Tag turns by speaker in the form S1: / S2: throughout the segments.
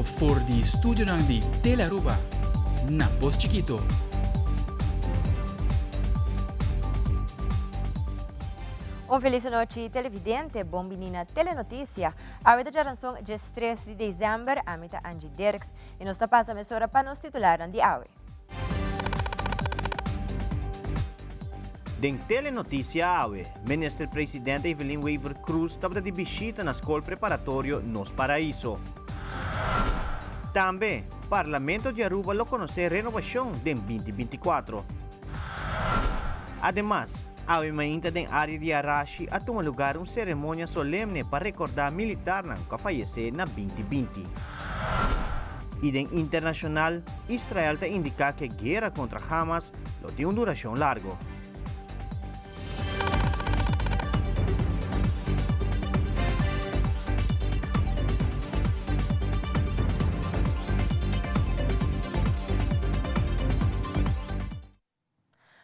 S1: bibo for di studionan di Telearuba na Pos Chikito.
S2: Un feliz nochi televidente, bon bini na Telenoticia. Awe ta djaranson 13 di december, ami ta Angie Dirks y nos ta pasa mesora pa nos titularnan di awe.
S3: Den Telenoticia awe, Minister Presidente Evelyn Wever-Croes tabata di bishita na Scol Preparatorio Nos Paraiso. Tambe, Parlamento di Aruba lo conoce renobacion den 2024. Ademas, awe mainta den area di Arashi a tuma lugar un ceremonia solemne pa recorda militarnan cu a fayece na 2020. Y den internacional, Israel ta indica cu e guera contra Hamas lo tin un duracion largo.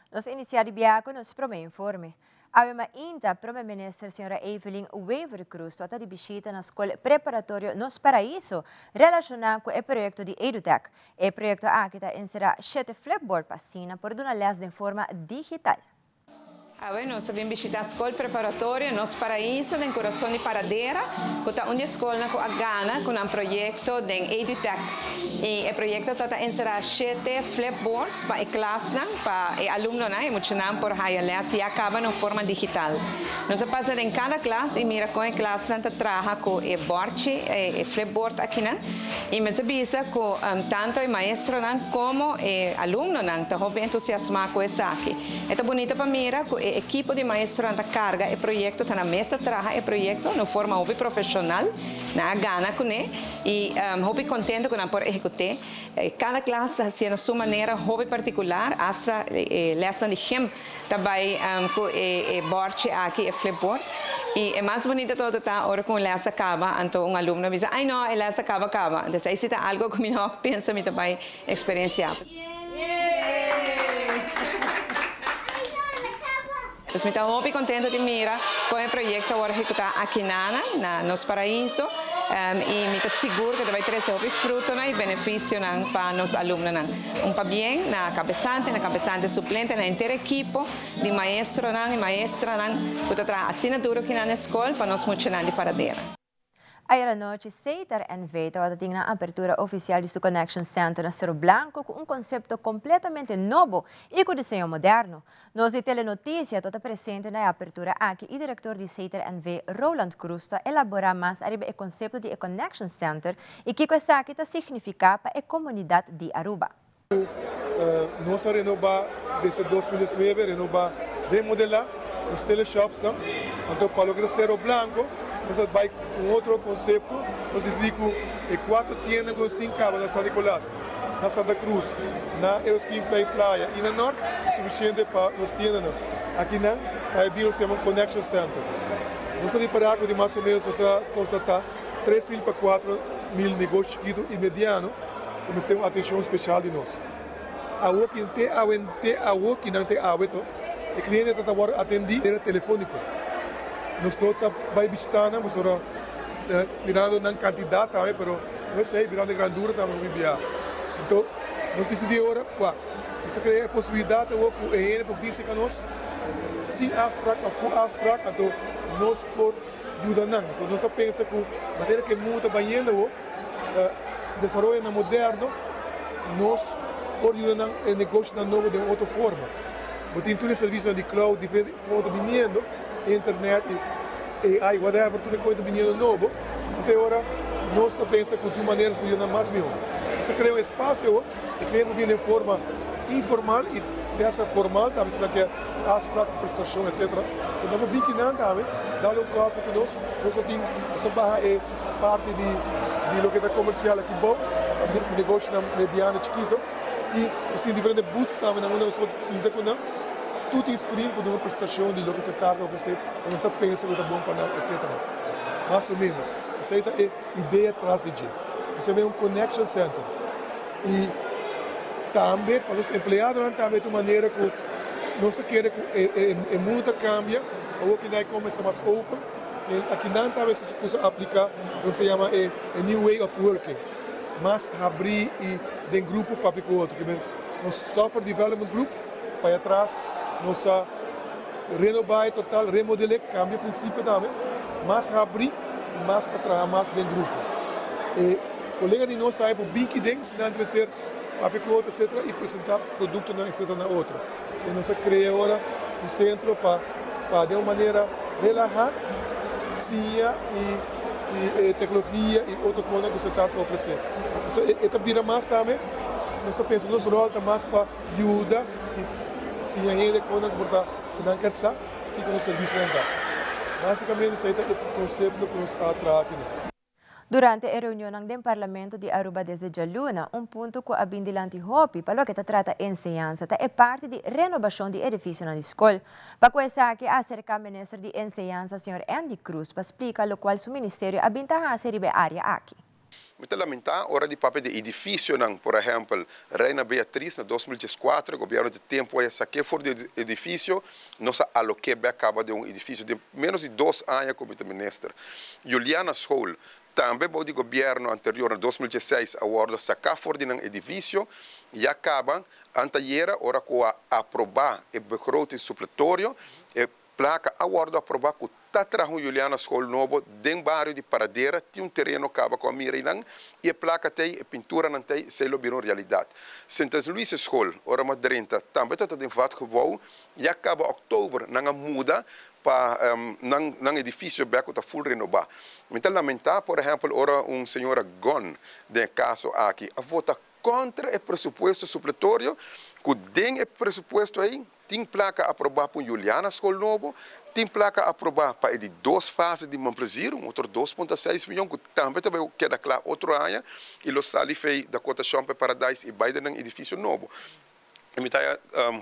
S2: Nos inicia di biaha cu nos prome informe. Awe mainta Prome Minister Sra. Evelyn Wever-Croes tabata di bishita na Scol Preparatorio Nos Paraiso relaciona cu e proyecto di EduTech. E proyecto aki ta encera shete flipboard pa asina por duna les den forma digital.
S4: Awe nos a bin bishita Skol Preparatorio Nos Paraiso den Kurason di Paradera, ku ta un di e skolnan ku a gana ku nan proyekto den EduTech. I e proyekto ta ta enserá shete flipboards pa e klasnan, pa e alumnonan, e muchanan por haya lès ya kaba na un forma digital. Nos a pasa den kada klas i mira kon e klasnan ta traha ku e bòrchi, e flipboard akinan. I mester bisa ku tantu e maestronan komo e alumnonan ta hopi entusiasmá ku esaki. E ta bunita pa mira ku e ekipo di maestronan ta karga e proyekto, ta nan mes ta traha e proyekto na un forma hopi profeshonal, nan a gana kuné i hopi kontento ku nan por ehekut'é. Kada klas ta hasié na su manera hopi partikular, asta e lèsnan di gym ta bai ku e bòrchi aki, e flipboard. I e mas bunita todo ta ora ku un lès a kaba, anto un alumno a bisa, Ai no, e lès a kaba kaba. Entonces ei si ta algu ku mi no pensa mi ta bai eksperensiá. Pues mi ta hopi contento di mira con e proyecto a worde ehecuta aki nana, na Nos Paraiso, y mi ta sigur cu ta bay trece hopi frutonan y beneficionan pa nos alumnonan. Un pabien na cabesante, na cabesante suplente, na henter ekipo di maestronan y maestranan cu ta traha asina duro aki na scol pa nos muchanan di Paradera.
S2: Ayer anochi Setar NV tabata tin nan apertura oficial di su Connection Center na Cerro Blanco cu un concepto completamente nobo y cu diseño moderno. Nos di Telenoticia tabata presente na e apertura aki y director di Setar NV Roland Croes ta elabora mas ariba e concepto di e Connection Center y kico esaki ta significa pa e comunidad di Aruba.
S5: Nos a renoba desde 2019, renoba, remodela nos teleshopsnan. Anto pa loke ta Cerro Blanco nos a bai ku un otro konsepto. Nos disidi ku e kuater tienda ku nos tin kaba na San Nicolas, na Santa Cruz, na Eoskin Play Playa i na Nort ta sufisiente pa nos tiendanan. Akinan ta e bin nos yama un connection center. Nos a ripará ku di mas o menos nos a konstatá 3000 pa 4000 negoshi chikitu i mediano. ku mester un atenshon speshal di nos. Awo ki te awe te awo ki nan te awe to e kliente ta ta wòrdu atendí manera telefóniko. Nos no ta bai bishitá nan pasobra mirando nan kantidat tambe pero no esei mirando e grandura tambe hopi biaha. Anto nos disidí ora kua nos a krea e posibilidat awo ku e hende por bini serka nos sin afsprak òf ku afsprak anto nos por yuda nan. Pasobra nos a pensa ku manera ku e mundu ta bayendo awo. Desaroyonan moderno, nos por yuda nan e negoshonan nobo den otro forma. Bo tin tur e servisionan di cloud diferente komo ta biniendo, internet i AI whatever tur e koe ta biniendo nobo. Anto e ora nos ta pensa ku di un manera nos por yuda nan mas mihó. Nos ta krea un espasio awor, e kliente por bini den forma informal i te hasta formal tambe si nan ke afsprak ku prestashon etcetera. Pero nan por bini kinan tambe, dal un koffie ku nos, nos ta tin nos ta baha e. Parti di di loke ta comercial aki bou, negoshonan mediano chikito y nos tin diferente booths tambe na unda nos por sinta cu nan. Tur tin screen por duna un presentacion di loke se tarta ofrece o nos ta pensa cu ta bon pa nan etc. Mas o menos esey ta e idea tras di dje. Nos ta un connection center y tambe pa nos empleadonan tambe ta un manera cu nos ta kere cu e mundo ta cambia awor ki nan e commerce ta mas open. Akinan ta a veces usa aplica loke se yama e new way of working. Mas habri y den grupo papia cu otro. Nos Software Development Group, pa atras, nos a renoba total, remodela, cambia principio tambe, mas habri y mas pa traha mas den grupo. E colega di nos ta pa bin den, si nan mester papia cu otro, etc., y presenta producto, etc., na otro. Y nos a crea awor un centro pa di un manera relaha, siña y tecnologia y otro cos cu ta ofrece. So, e ta bira mas tambe, nos ta pensa nos rol ta mas pa yuda y siña hende con por ta nan kier sa cu nos servicio ta. Basicamente, esey ta e concepto cu nos ta traha aki.
S2: Durante e reunion di Parlamento di Aruba desde dialuna, un punto cu a bin dilanti hopi pa loke ta trata enseñansa ta e parti di renobacion di edificio na scol. Pa esaki a acerca Minister di Enseñansa, señor Endy Croes, pa splica loke su ministerio a bin ta haci riba e area aki.
S6: Mi ta lamenta ora di papia di edificio, nan, por ehempel, Reina Beatriz na 2014, gobierno di tempo ey saca for di edificio, nos a aloca caba di un edificio di menos di 2 aña como minister. Juliana School, tambe di gobierno anterior na 2016, a wordo saca for di un edificio y a caba antayera, ora cu a aproba e begroting supletorio, e placa a wordo aproba cu ta traha Juliana School nobo den bario di Paradera, tin un tereno caba cu a mira y e placa tin, e pintura nan tin, esey lo bira realidad. Sint Louis School, ora m'a drenta, tambe ta den vatgebouw, y a caba october nan a muda pa nan edificio bek ta full renoba. Mi ta lamenta, por ehempel, ora un señora Gon, den caso aki, a vota contra e presupuesto supletorio, cu den e presupuesto ey tin placa aproba pa Juliana School nobo, tin placa aproba pa di dos fase di Mon Plaisir, un otro 2,6 miyon, cu tambe keda cla otro aña, y lo sali for di Dakota Shop Paradise y bay den edificio nobo. Y mi ta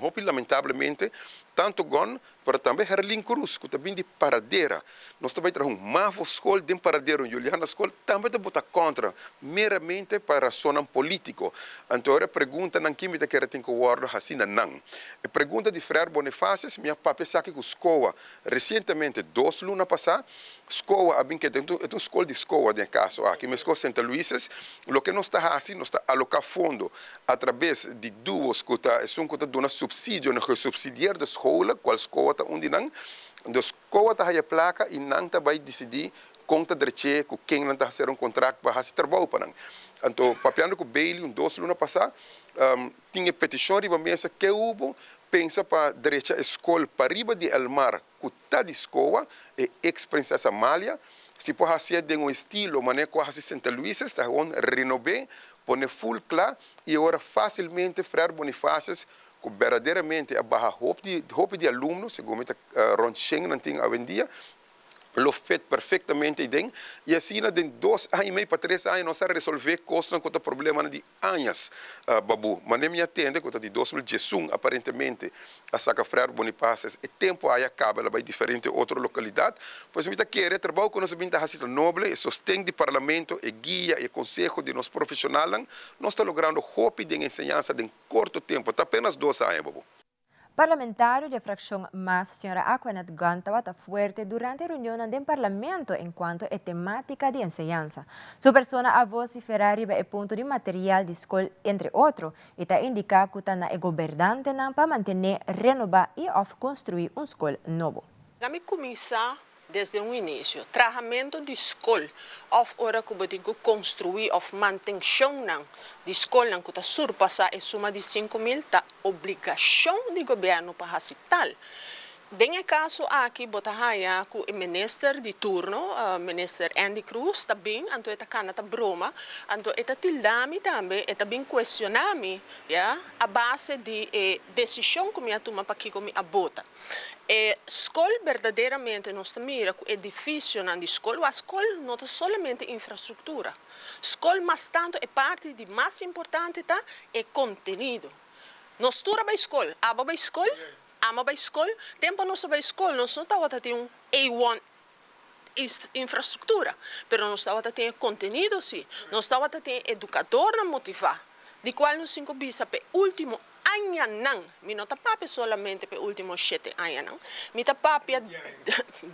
S6: hopi lamentablemente, tanto Gon, pero tambe Herlin Cruz, cu tambe di Paradera. Nos tambe tin un Mavo School di Paradera, Juliana School, tambe ta bota contra, meramente pa rason politico. Anto, e pregunta nan cu mi ta kere tin cu wordo asina nan. E pregunta di Frère Bonifacius, mi a papia esaki cu SKOA, recientemente, 2 luna pasa, SKOA, a bin cu e un scol di SKOA den caso aki, mas SKOA Sint Louis, loke nos ta haciendo, nos ta aloca fondo atraves di duos cu ta, un cu ta duna subsidio, na gesubsidieerde scholen, cual SKOA ta un di nan, dus SKOA ta haya placa y nan ta bay dicidi con ta dreche, cu ken nan ta haci un contract pa haci trabou pa nan. Anto, papiando cu Bailey, un 2 luna pasa, tin peticion riba mesa cu hubo pensa pa drecha scol pariba di Elmar, cu ta di SKOA, e ex-princesa Amalia, si por haci den un estilo, manera cu haci Sint Louis, ta gewoon renoba, pone full cla, y awor facilmente Frère Bonifacius, cu berdaderamente a baha hopi di alumno, segun rond 100 nan tin awendia, lo fit perfectamente den y asina den 2 aña y mei pa 3 aña nos a resolve cos cu ta problema di aña, babu. Mas mi a tende cu di 2011 aparentemente a saca Frère Bonifacius e tempo ey a caba el a bay diferente otro localidad. Pues mi ta kere trabou cu nos a bin ta haci noble e sosten di parlamento e guia y conseho di nos profesional, nos ta logrando hopi di enseñansa den corto tempo, ta apenas 2 aña, babu.
S2: Parlamentario di fraccion MAS, señora Aquanet Gun, tabata fuerte durante e reunion di parlamento en cuanto a tematica di enseñansa. Su persona a vocifera riba e punto di material di scol, entre otro, y ta indica cu ta na e gobernante pa mantene, renoba y of construi un scol nobo.
S7: Laga mi cuminsa desde un inicio. Trahamento di scol, of ora cu bo construi of mantencion di scol cu ta surpasa e suma di 5 mil, ta obligacion di gobierno pa haci tal. Den e caso aki, bo ta haya cu e minister di turno, minister Endy Croes, ta bin, anto e ta cana ta broma, anto e ta tilda mi tambe, e ta bin cuestiona mi, ja, a base di decision cu mi a tuma pa cu mi a vota. E scol berdaderamente nos ta mira cu edificio di scol, e scol no ta solamente infrastructura. Scol mas tanto e parti di mas importante ta e contenido. Nos tur a bay scol, abo a bay scol, ami a bay scol, tempo nos bay scol, nos no tawata tin un A1 infrastructura, pero nos tawata tin contenido si, nos tawata tin educador motiva, di cual nos tin cu bisa pe ultimo aña. añanan, mi no ta papia solamente pa e ultimo shete añanan, mi ta papia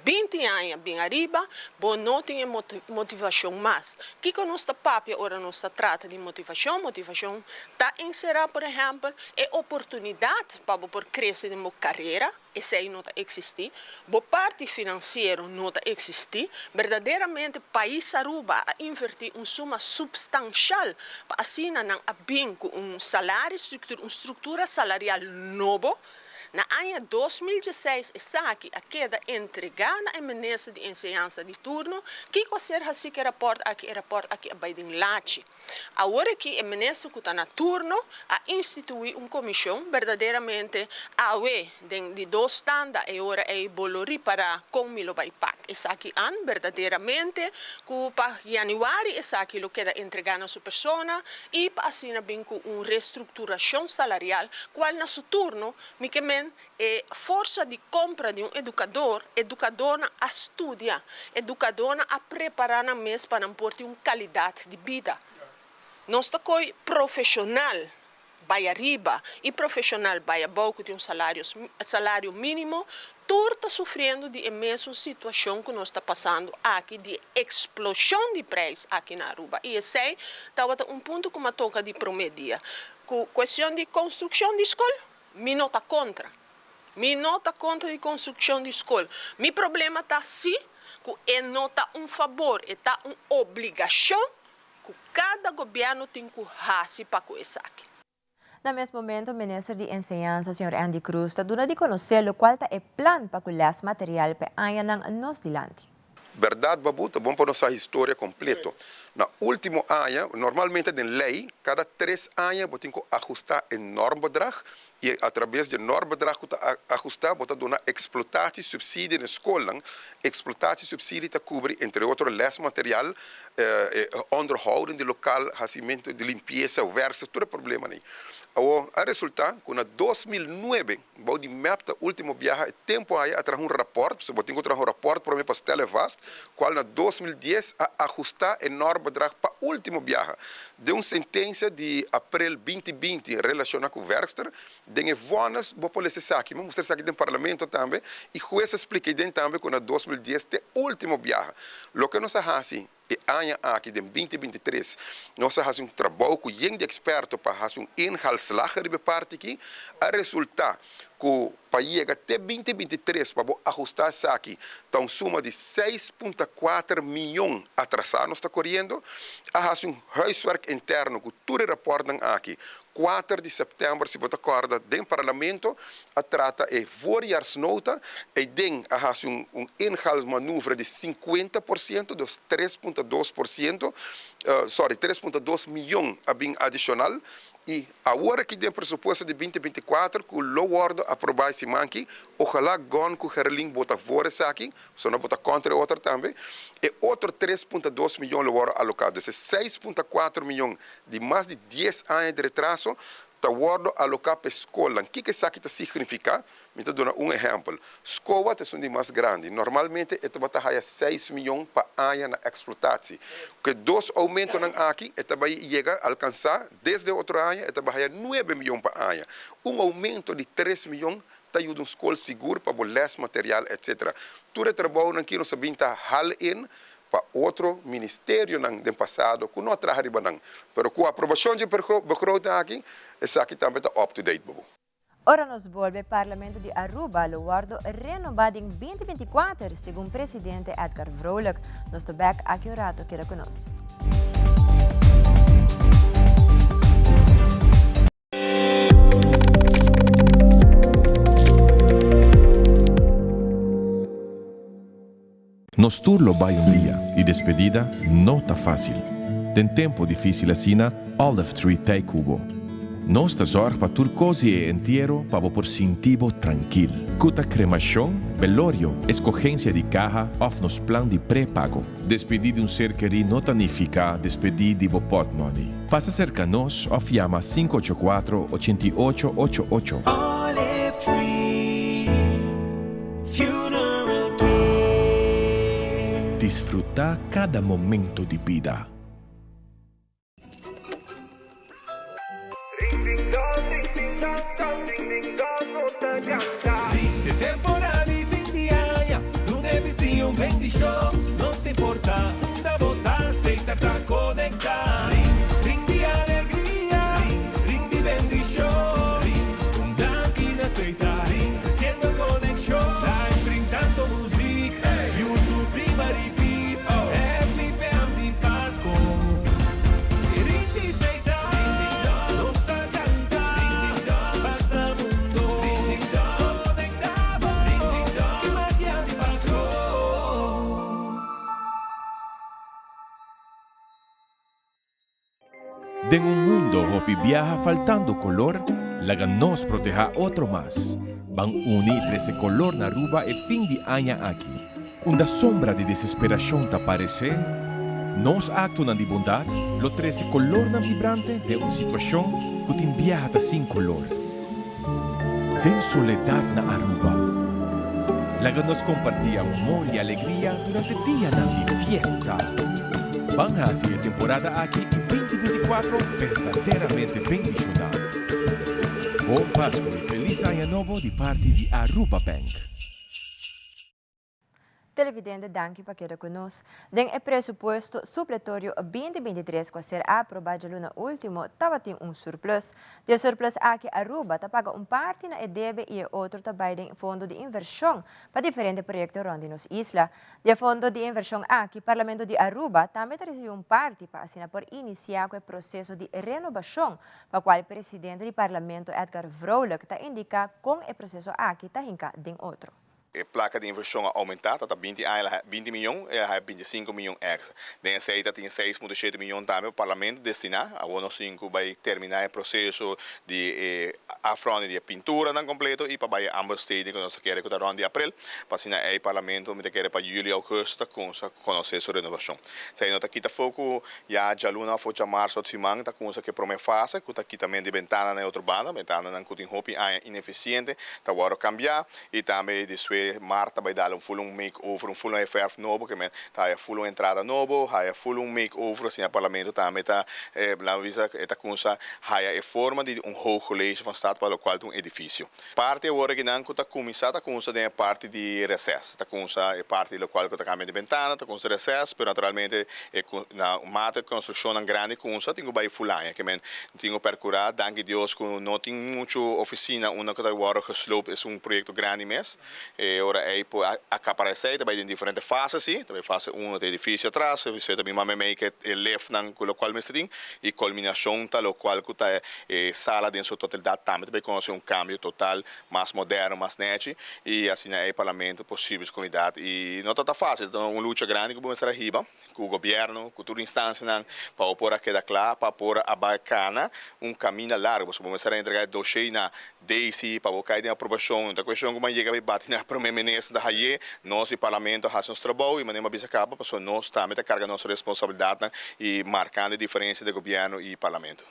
S7: 20 aña bin ariba, bo no tin e motivacion mas. Kico nos ta papia ora nos ta trata di motivacion? Motivacion ta encera, por ehempel, e oportunidad pa bo por crece den bo carera, esey no ta existi, bo parti financiero no ta existi, berdaderamente pais Aruba a inverti un suma substancial pa asina nan a bin cu un salario structura, un structura salarial nobo. Na aña 2016 esaki a keda entrega na e minister di Enseñansa di turno. Kico a ser haci cu e rapport aki? E rapport aki a bay den lachi. Awor aki e minister cu ta na turno a institui un comision, berdaderamente awe den di dos tanda e ora ey bo lo ripara con mi lo bay pak esaki an, berdaderamente cu pa januari esaki lo keda entrega na su persona y pa asina bin cu un restructuracion salarial cual na su turno mi ke men e forsa di compra di un educador, educadornan a studia, educadornan a prepara nan mes pa nan por tin un calidad di bida. Nos ta coy profesional bay ariba y profesional bay abou cu tin un salario salario minimo, tur ta sufriendo di e mesun situacion cu nos ta pasando aki di e explosion di prijs aki na Aruba. Y esey tabata un punto cu m'a toca di prome dia. Cu cuestion di construccion di scol, mi no ta contra. Mi no ta contra di construccion di scol. Mi problema ta si cu e no ta un fabor, e ta un obligacion cu cada gobierno tin cu haci pa cu esaki.
S2: Na mes momento Minister di Enseñansa señor Endy Croes ta duna di conoce locual ta e plan pa cu les material p'e añanan nos dilanti.
S6: Berdad Babu, ta bon pa nos sa historia completo. Na ultimo aña, normalmente den ley, cada tres aña bo tin cu ahusta e normbedrag y a traves di e normbedrag cu ta ahusta bo ta duna explotatie subsidie na e scolnan. Explotatie subsidie ta cubri entre otro les material, e onderhouden di local, hacimento di limpieza, werkster, tur e problemanan. Awor a resulta cu na 2009, Bou di mep ta ultimo biaha e tempo aya a traha un raport, pasobra bo tin ku traha un raport prome pa stelle vast, kual na 2010 a ahusta e normbedrag pa ultimo biaha. Den un sentensia di aprel 2020 relashona ku Werkster, den e vonnis bo por lesa esaki, mi a mustra esaki den parlamento tambe, i hues a splika iden tambe ku na 2010 te ultimo biaha. Loke nos a hasi E aña aki den 2023 nos a hasi un trabou ku yen di eksperto pa hasi un inhaalslag riba e parti aki. A resultá ku pa yega te 2023 pa bo ahustá esaki ta un suma di 6.4 miyon atrasá nos ta koriendo. A hasi un huiswerk interno ku tur e rapòrtnan aki. 4 di sèptèmber si bo ta kòrda den parlamento a trata e voorjaarsnota, eiden a hasi un un inhaalmanoeuvre di 50%, dus 3.2%, sorry, 3.2 miyon a bin adishonal i awor aki den presupuesto di 2024 ku lo wòrdu aprobá e siman aki, ojalá Gon ku Gerlin bota voor esaki, pasobra nan bota kontra e otro tambe, e otro 3.2 miyon lo wòrdu aloká. Dus e 6.4 miyon di mas di dies aña di retraso ta wòrdu aloká pa e skolnan. Kiko esaki ta signifiká? Mi ta duna un ehèmpel. Skowa ta esun di mas grandi. Normalmente e tabata haya seis miyon pa aña na eksplotatie. Ku e dos oumentonan aki e ta bai yega alkansá desde otro aña e ta bai haya nuebe miyon pa aña. Un oumento di tres miyon ta yuda un skol sigur pa bo lès material etc. Tur e trabounan aki nos a bin ta hal in pa otro ministerionan den pasado ku no a traha riba nan. Pero ku aprobashon dje begroting aki, esaki tambe ta up to date bobo.
S2: Ora nos bolbe, Parlamento di Aruba lo wordo renoba den 2024, segun presidente Edgar Vrolijk. Nos ta bek aki un rato, keda ku nos.
S8: Nos tur lo bai un dia y despedida no ta facil. Den tempo dificil asina, Olive Tree t'ey cu bo. Nos ta zorg pa tur cos di e entiero pa bo por sinti bo trankil. Cu ta cremacion, belorio, escogencia di caha of nos plan di pre-pago. Despedí di un ser kerí no ta nifiká despedí di bo pòtmòni. Pasa serka nos òf yama 584 88 88.
S9: Olive Tree Funeral Care.
S8: Disfrutá kada momento di bida.
S9: Ring di temporada di fin di aña, duna e bisiña un bendicion. No ta importa unda bo ta, Setar ta conecta. Ring, ring di alegria, ring, ring di bendicion. Ring, un danki na Setar, ring, creciendo conexion. Live ring tanto muziek, YouTube riba repeat. Happy PM di Pasco. Ring di Setar, nos ta canta. Basta mundo, conecta bo. Cu magia di Pasco.
S8: Den un mundo hopi biaha faltando color, laga nos proteha otro mas. Ban uni y trece color na Aruba e fin di aña aki. Unda sombra di desesperacion ta parece, nos actonan di bondad lo trece colornan vibrante den un situacion cu tin biaha ta sin color. Den soledad na Aruba, laga nos comparti amor y alegria durante dianan di fiesta. Ban haci e temporada aki y 2024 berdaderamente bendiciona. Bon Pasco y Feliz Aña Nobo di parti di Aruba Bank.
S2: Televidente, danki pa keda cu nos. Den e presupuesto supletorio 2023 cu a ser aproba dialuna ultimo, tabatin un surplus. Di e surplus aki Aruba ta paga un parti na e debe y e otro ta bay den fondo di inversion pa diferente proyecto rond di nos isla. Di e fondo di inversion aki, Parlamento di Aruba tambe ta ricibi un parti pa asina por inicia cu e proceso di renobacion, pa cual presidente di Parlamento Edgar Vrolijk ta indica con e proceso aki ta hinca den otro.
S10: E placa di inversion a aumenta, ta 20 aña 20 miyon, y a 25 miyon extra. Den esey ta tin 6.7 miyon tambe pa Parlamento destina. Awor nos tin cu bay termina e proceso di afrondi di pintura nan completo y pa bay aanbesteding cu nos kier cu ta rond di april. Pa asina e Parlamento mi ta kere pa juli, augustus ta conoce su renovacion. Esey no ta kita foco ya dialuna of diamars of siman ta cuminsa cu e prome fase cu ta kitamento di bentana na otro banda, bentana nan cu tin hopi aña ineficiente, ta wordo cambia y tambe despues maart ta bay dal un full un makeover, un full un verf nobo, kiermen ta haya full un entrada nobo, haya full un makeover, asina Parlamento tambe ta, laat me bisa, ta cuminsa haya e forma di un hoog college van stad pa locual ta un edificio. Parti awor akinan cu ta cuminsa den e parti di reces, ta cuminsa e parti locual cu ta cambia di bentana, ta cuminsa reces, pero naturalmente e na mate construccion grandi cuminsa tin cu bay full aña, kiermen tin cu percura, danki Dios cu no tin mucho oficina, una cu ta wordo gesloopt is un proyecto grandi mes. E ora ey acapara esey, ta bay den diferente fase si, ta bay fase 1 di edificio atras, edificio tambe mame mei cu e lift nan cu locual mester tin, y culminacion ta locual cu ta e sala den su totalidad tambe ta bay conoce un cambio total mas moderno, mas nechi, y asina e Parlamento posibel comunidad y no ta facil, ta un lucha grandi cu mester hiba, cu gobierno, cu tur instancia nan, pa por a keda cla, pa por a bay cana un camino largo, so mester entrega dossier na DC pa cay den aprobacion, ta cuestion cu yega bay bati na prome minister da haye, nos e Parlamento haci nos trabou y manera bisa caba, paso nos tambe ta carga nos responsabilidad y marcando e diferencia di gobierno y Parlamento.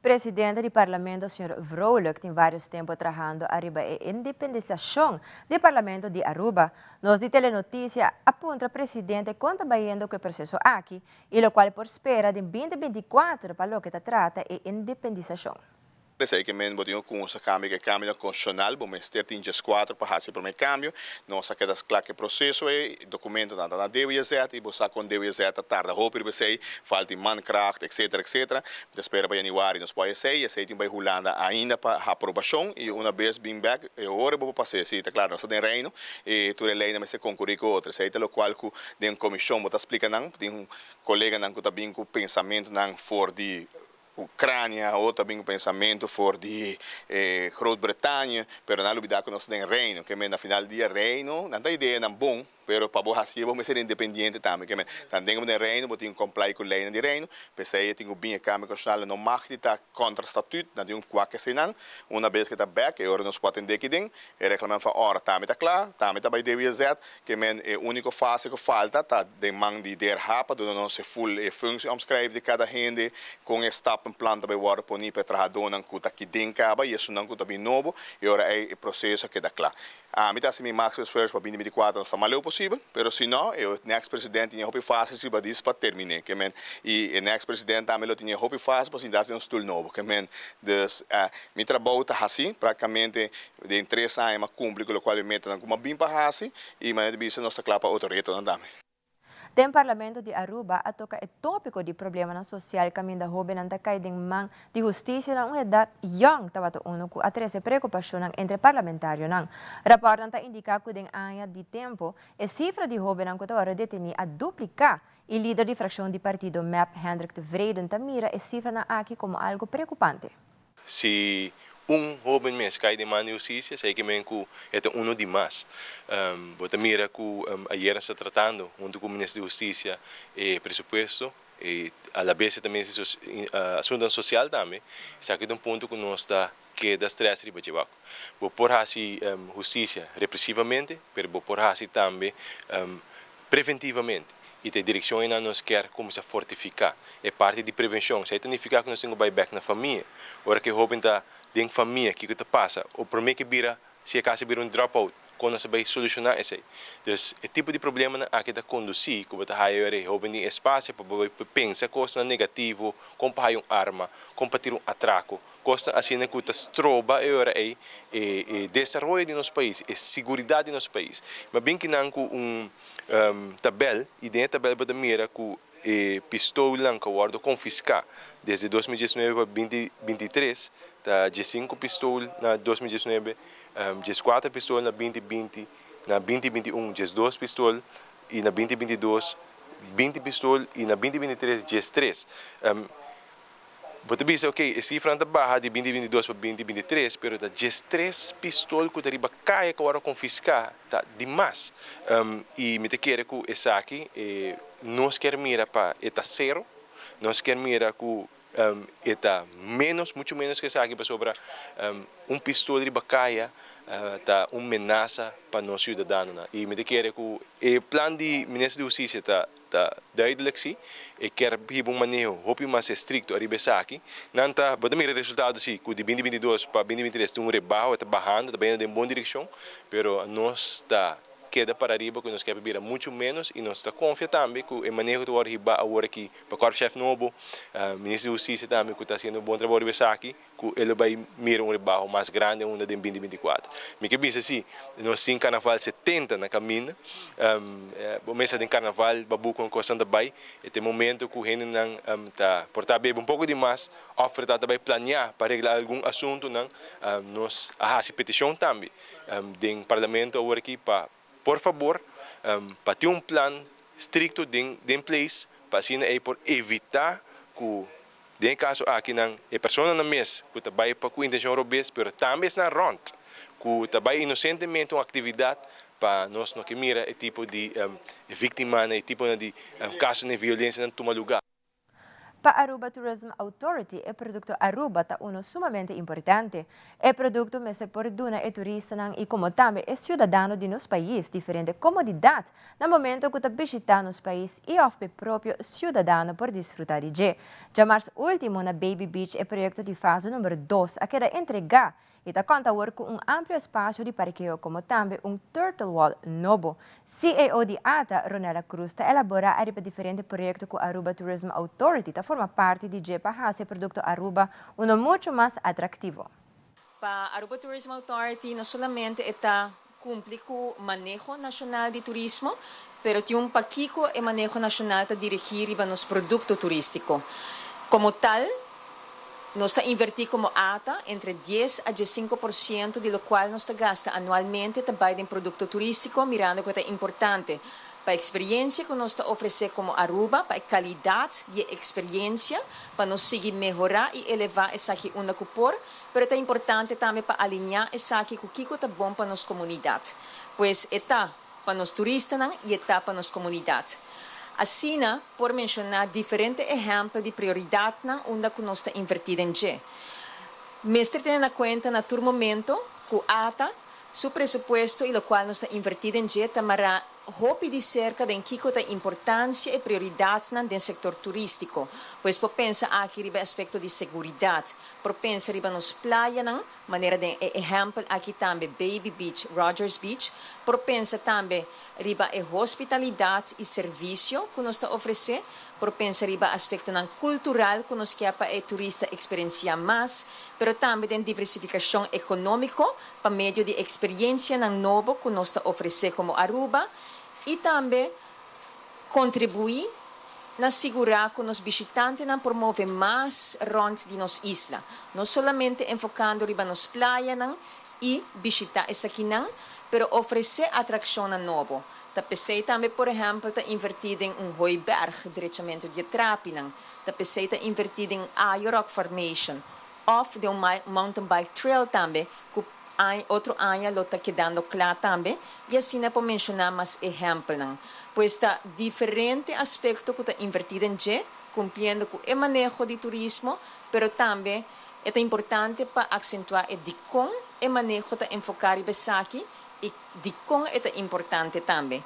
S2: Presidente di Parlamento, señor Vrolijk, tin varios tempo trahando ariba e independisacion di Parlamento di Aruba. Nos di Telenoticia a puntra presidente con ta bayendo cu e proceso aki y locual por spera di 2024 pa loke ta trata e independisacion.
S10: Esey kiermen bo tin cu cambio cu cambio constitucional, bo mester tin 4 pa haci prome cambio, nos a keda cla cu e proceso e documento na DWZ y bo sa cu DWZ tarda hopi riba esey, falta mankracht, etc, etc. Ta spera pa januari nos por esey, esey tin bay Hulanda ainda pa aprobacion y una vez bin back, e ora bo pasa si, ta claro, nos ta den Reino y tur ley mester concurri cu otro. Esey ta locual cu den comision bo ta explica nan, tin un colega nan cu ta bin cu pensamento nan for di Ucrania, otro bin pensamento for di Groot-Brittannië, pero no lubida cu nos den Reino, kiermen na final di dia Reino, nan ta idea nan bon, pero pa bo haci bo mester independiente tambe, kiermen tambe den Reino, bo tin comply cu ley di Reino, p'esey tin bin cambio constitucional no mag di ta contra statuut, nan tin un kwak nan, una vez cu ta back, e ora nos por atende aki den, e reglamento van orde tambe ta cla, tambe ta bij DWZ, kiermen e unico fase cu falta, ta den man di DRH, pa duna nos full e functie omschrijf di cada hende, cu e stappenplan ta bij worden poni pa trahadornan cu ta aki den caba, y esunnan cu ta bin nobo, y ora e proceso keda cla. Ami ta haci mi maximum esfuerso pa 2024 nos ta mas posibel. posibel, pero si no, e next presidente tin hopi facil si badis pa termina, kemen y e next presidente tambe lo tin hopi facil pa sinta den un stoel nobo, kemen dus mi trabou ta asina, practicamente den 3 aña m'a cumpli cu loke mi meta cu m'a bin pa hasi y mi bisa nos ta cla pa otro reto tambe.
S2: Den Parlamento di Aruba a toca e topico di problema social caminda hoben ta cay den man di husticia na un edad jong tabata uno cu a trece preocupacion entre parlamentarionan. Rapport ta indica cu den aña di tempo e cifra di hoben cu ta deteni a duplica y lider di fraccion di partido MEP, Hendrik Tevreden, ta mira e cifra aki como algo preocupante.
S11: Si un hoben mes cay den man di husticia, esey kiermen cu e ta uno di mas. Bo ta mira cu ayera ta tratando hunto cu Minister di Husticia e presupuesto y a la vez tambe asunto social tambe. Esaki ta un punto cu nos ta keda stress riba dje. Bo por haci husticia represivamente, pero bo por haci tambe preventivamente. Y e direccion ey nos kier cuminsa fortifica. E parti di prevencion. Esey ta significa cu nos tin cu bay back na famia. Ora cu e hoben ta den famia, kico ta pasa? O prome cu bira, si acaso bira un dropout, con nos ta bay soluciona esey? Anto, e tipo di problema aki ta conduci, cu ta haya e hoben den espacio pa pensa cos negativo, con pa un arma, con pa un atraco, cos asina cu ta stroba e ora e, e desaroyo di nos pais, e seguridad di nos pais. M'a bin cu un tabel, y den e tabel bo ta mira cu e pistola cu a wordo confisca desde 2019 pa 2023, ta 5 pistola na 2019, 14 pistola na 2020, na 2021 12 pistola y na 2022 20 pistola y na 2023 13. Bo ta bisa, ok, e cifra ta baha di 2022 pa 2023, pero ta 13 pistola cu ta riba caya cu a wordo confisca, ta demas. Y mi ta kere cu esaki, nos kier mira pa e ta cero, nos kier mira cu e ta menos, mucho menos cu esaki, pasobra un pistola riba caya ta un menasa pa nos ciudadanonan. Y mi ta kere cu e plan di Minister di Husticia ta duidelijk si, e kier hiba un maneho hopi mas estricto ariba esaki. Nan ta, bo ta mira resultado si, cu di 2022 pa 2023 tin un rebaho, ta bahando, ta bay den bon direccion, pero nos ta keda para ariba cu nos kier bira mucho menos y nos ta confia tambe cu e maneho cu ariba awor aki pa korpschef nobo, Minister di Husticia tambe cu ta haciendo un bon trabou ariba esaki, cu e lo bay mira un rebaho mas grandi ainda den 2024. Mi kier bisa si, nos tin Carnaval 70 na caminda, bo mes sa den Carnaval, babu cu cos ta bay, e tin momento cu hendenan ta por ta bebe un poco di mas, of ta bay planea pa regla algun asuntonan, nos a haci peticion tambe den parlamento awor aki pa, por fabor, pa tin un plan estricto den place, pa asina ey por evita cu den caso aki nan e personanan mes cu ta bay pa cu intencion robes, pero tambe esnan rond cu ta bay inocentemente un actividad pa nos no kier mira e tipo di victima, e tipo di caso di violencia na tuma luga.
S2: Pa Aruba Tourism Authority, e producto Aruba ta uno sumamente importante. E producto mester por duna e turistanan y como tambe e ciudadano di nos pais diferente comodidad na momento cu ta bishita nos pais y of e propio ciudadano por disfruta di dje. Diamars ultimo na Baby Beach e proyecto di fase number 2 a keda entrega y ta conta cu un amplio espacio di parkeo como tambe un turtle wall nobo. CEO di ATA, Ronella Cruz, ta elabora riba diferente proyecto cu Aruba Tourism Authority ta forma parti di dje pa haci e producto Aruba uno mucho mas atractivo.
S4: Pa Aruba Tourism Authority no solamente ta cumpli cu maneho nacional di turismo, pero tin un pakico e maneho nacional ta dirigi riba nos producto turistico. Como tal, nos ta inverti como ATA entre 10 a 15% di loke nos ta gasta anualmente tambe den producto turistico, mirando cu ta importante pa e experiencia cu nos ta ofrece como Aruba, pa e calidad di experiencia, pa nos sigui mehora y eleva esaki unda cu por, pero ta importante tambe pa alinea esaki cu kico ta bon pa nos comunidad. Pues ta pa nos turistanan y ta pa nos comunidad. Asina, por menciona diferente ehempel di prioridad na unda cu nos ta inverti den dje. Mester tene na cuenta na tur momento cu ATA, su presupuesto y loke nos ta inverti den dje, ta
S12: hopi di serka den kiko ta importansia i prioridatnan den sektor turístiko. Pues por pensa aki riba e aspekto di seguridat, por pensa riba nos playanan, manera den e ehèmpel aki tambe Baby Beach, Rogers Beach, por pensa tambe riba e hospitalidat i servisio ku nos ta ofresé, por pensa riba aspektonan kultural ku nos ke pa e turista eksperensiá mas, pero tambe den diversifikashon ekonómiko pa medio di eksperiencianan nobo ku nos ta ofresé komo Aruba i tambe kontribuí na sigurá ku nos bishitantenan por move mas rònt di nos isla, no solamente enfokando riba nos playanan i bishitá esakinan, pero ofresé atrakshonnan nobo. Ta p'esei tambe por ehèmpel ta invertí den un hooiberg, drechamentu di e trapinan, ta p'esei ta invertí den un Ayo Rock Formation, Of den un mountain bike trail tambe cu otro aña lo ta kedando cla tambe y asina por menciona mas ehempelnan. Pues ta diferente aspecto cu ta inverti den dje, cumpliendo cu e maneho di turismo, pero tambe e ta importante pa accentua e dicon e maneho ta enfoca riba esaki y dicon e ta importante tambe.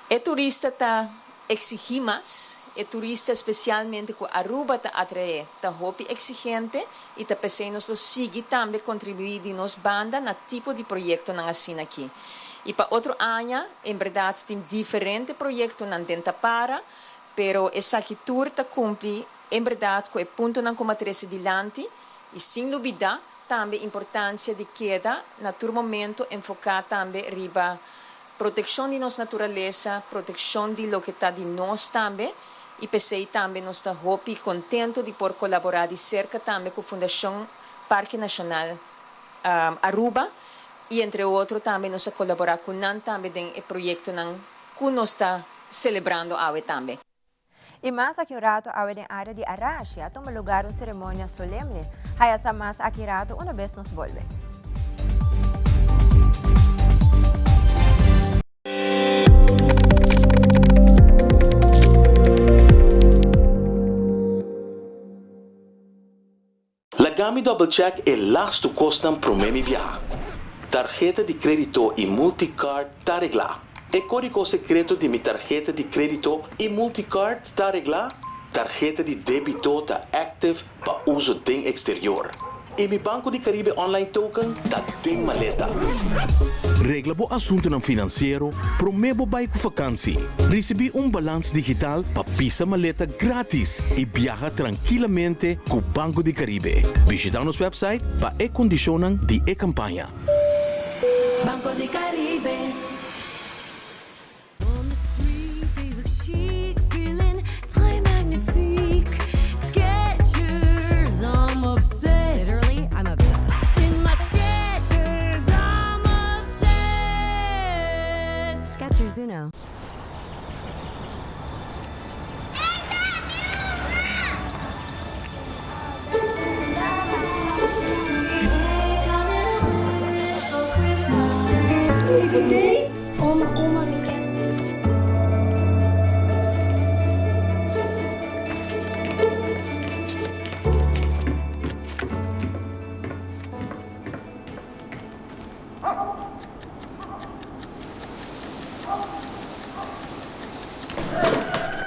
S12: E turista ta exigi mas, e turista especialmente cu Aruba ta atrae ta hopi exigente y ta pesey nos lo sigui tambe contribui di nos banda na tipo di proyectonan asina aki. Y pa otro aña en berdad tin diferente proyectonan den tapara, pero esaki tur ta cumpli en berdad cu e puntonan cu mi a trece dilanti y sin lubida tambe importancia di keda na tur momento enfoca tambe riba Protekshon di nos naturalesa, protekshon di loke ta di nos tambe i p'esei tambe nos ta hopi kontentu di por kolaborá di serka tambe ku Fundashon Parke Nashonal Aruba i entre otro tambe nos a kolaborá ku nan tambe den e proyektonan ku nos ta selebrando awe tambe.
S2: I mas aki un rato awe den área di Arashi a tuma lugar un seremonia solemne. Haya sa mas aki rato una bes nos bolbe.
S13: Laga mi double check e lastu kosnan promé mi biaha. Tarheta di krédito i multicard ta reglá. E kódigo sekreto di mi tarheta di krédito i multicard ta reglá? Tarheta di débito ta active pa uso den eksterior. I mi Banco di Caribe online token ta den maleta.
S14: Regla bo asuntunan finansiero promé bo bai ku fakansi. Risibí un balans digital pa pisa maleta grátis i biaha trankilamente ku Banco di Caribe. Bishitá nos wèpsait pa e kondishonnan di e kampaña.
S15: Banco di Caribe.
S16: Oma, oma, mi kier.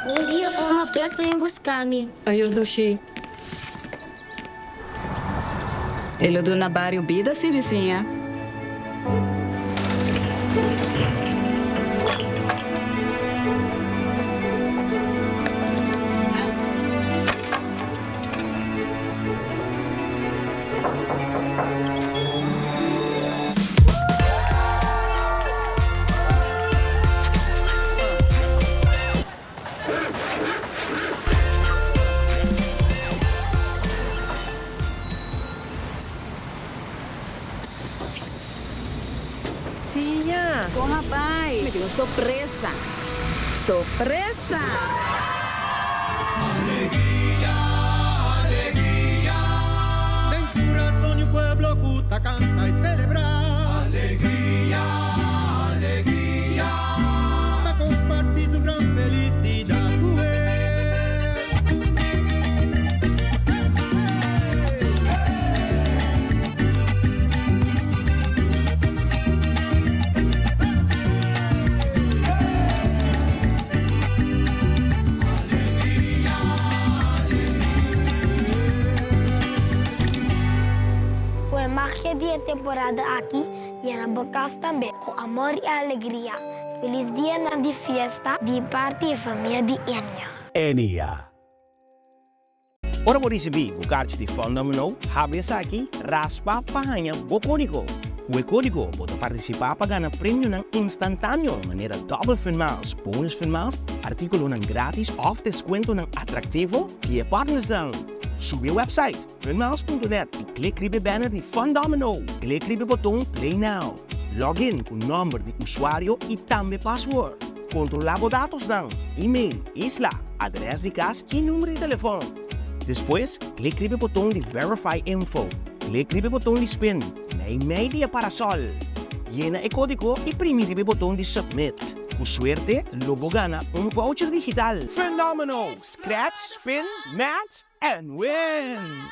S16: Bon dia, oma, bes ven busca mi.
S4: Ayo dushi. E lo duna bario bida si bisiña.
S17: Siña!
S4: Con a bay? Mi tin un sorpresa! Sorpresa!
S9: Alegria, alegria. Den curason di un pueblo cu ta canta y celebra. Alegria, alegria. Pa comparti su gran felicidad cu e.
S16: magia di e temporada aki yena bo kas tambe ku amor i alegria. Felis dianan di fiesta di parti e famia di Enia.
S17: Enia. Ora bo risibí bo karchi di Fun Domino, habri esaki, raspa pa haña bo kódigo. Ku e kódigo bo ta partisipá pa gana premionan instantáneo manera Double Fun Miles, Bonus Fun Miles, artíkulonan grátis òf deskuentonan atraktivo di e partnersnan. Subi e wèpsait funmiles.net i klik riba e banner di Fun Domino. Klik riba e boton Play Now. Log in ku nòmber di usuario i tambe pasword. Kontrolá bo datosnan, email, isla, adrès di kas i number di telefòn. Despues, klik riba e boton di Verify Info. Klik riba e boton di Spin, meimei di e parasòl. Yena e kódigo i primi riba e boton di Submit. Ku suerte, lo bo gana un voucher digital! Fenomeno! Scratch, spin, match and win!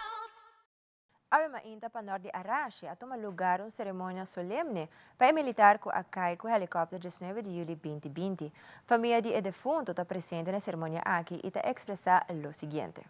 S2: Awe mainta pa nort di Arashi a tuma lugar un ceremonia solemne pa e militar cu a cay cu helicopter diesnuebe di juli binti binti. Famia di e defunto ta presente na e ceremonia aki y ta expresa lo siguiente.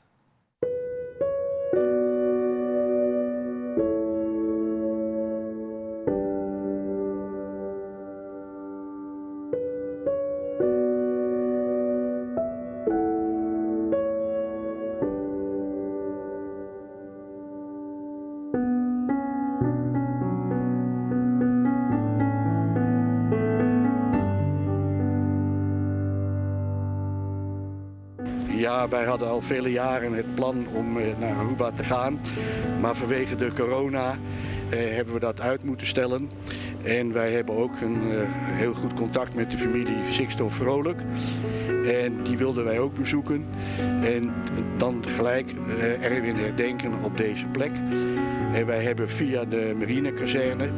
S18: Ja, wij hadden al vele jaren het plan om eh, naar Aruba te gaan. Maar vanwege de corona eh, hebben we dat uit moeten stellen. En wij hebben ook een eh, heel goed contact met de familie Sixto Vrolijk. En die wilden wij ook bezoeken. En dan gelijk eh, Erwin herdenken op deze plek. En wij hebben via de marinekazerne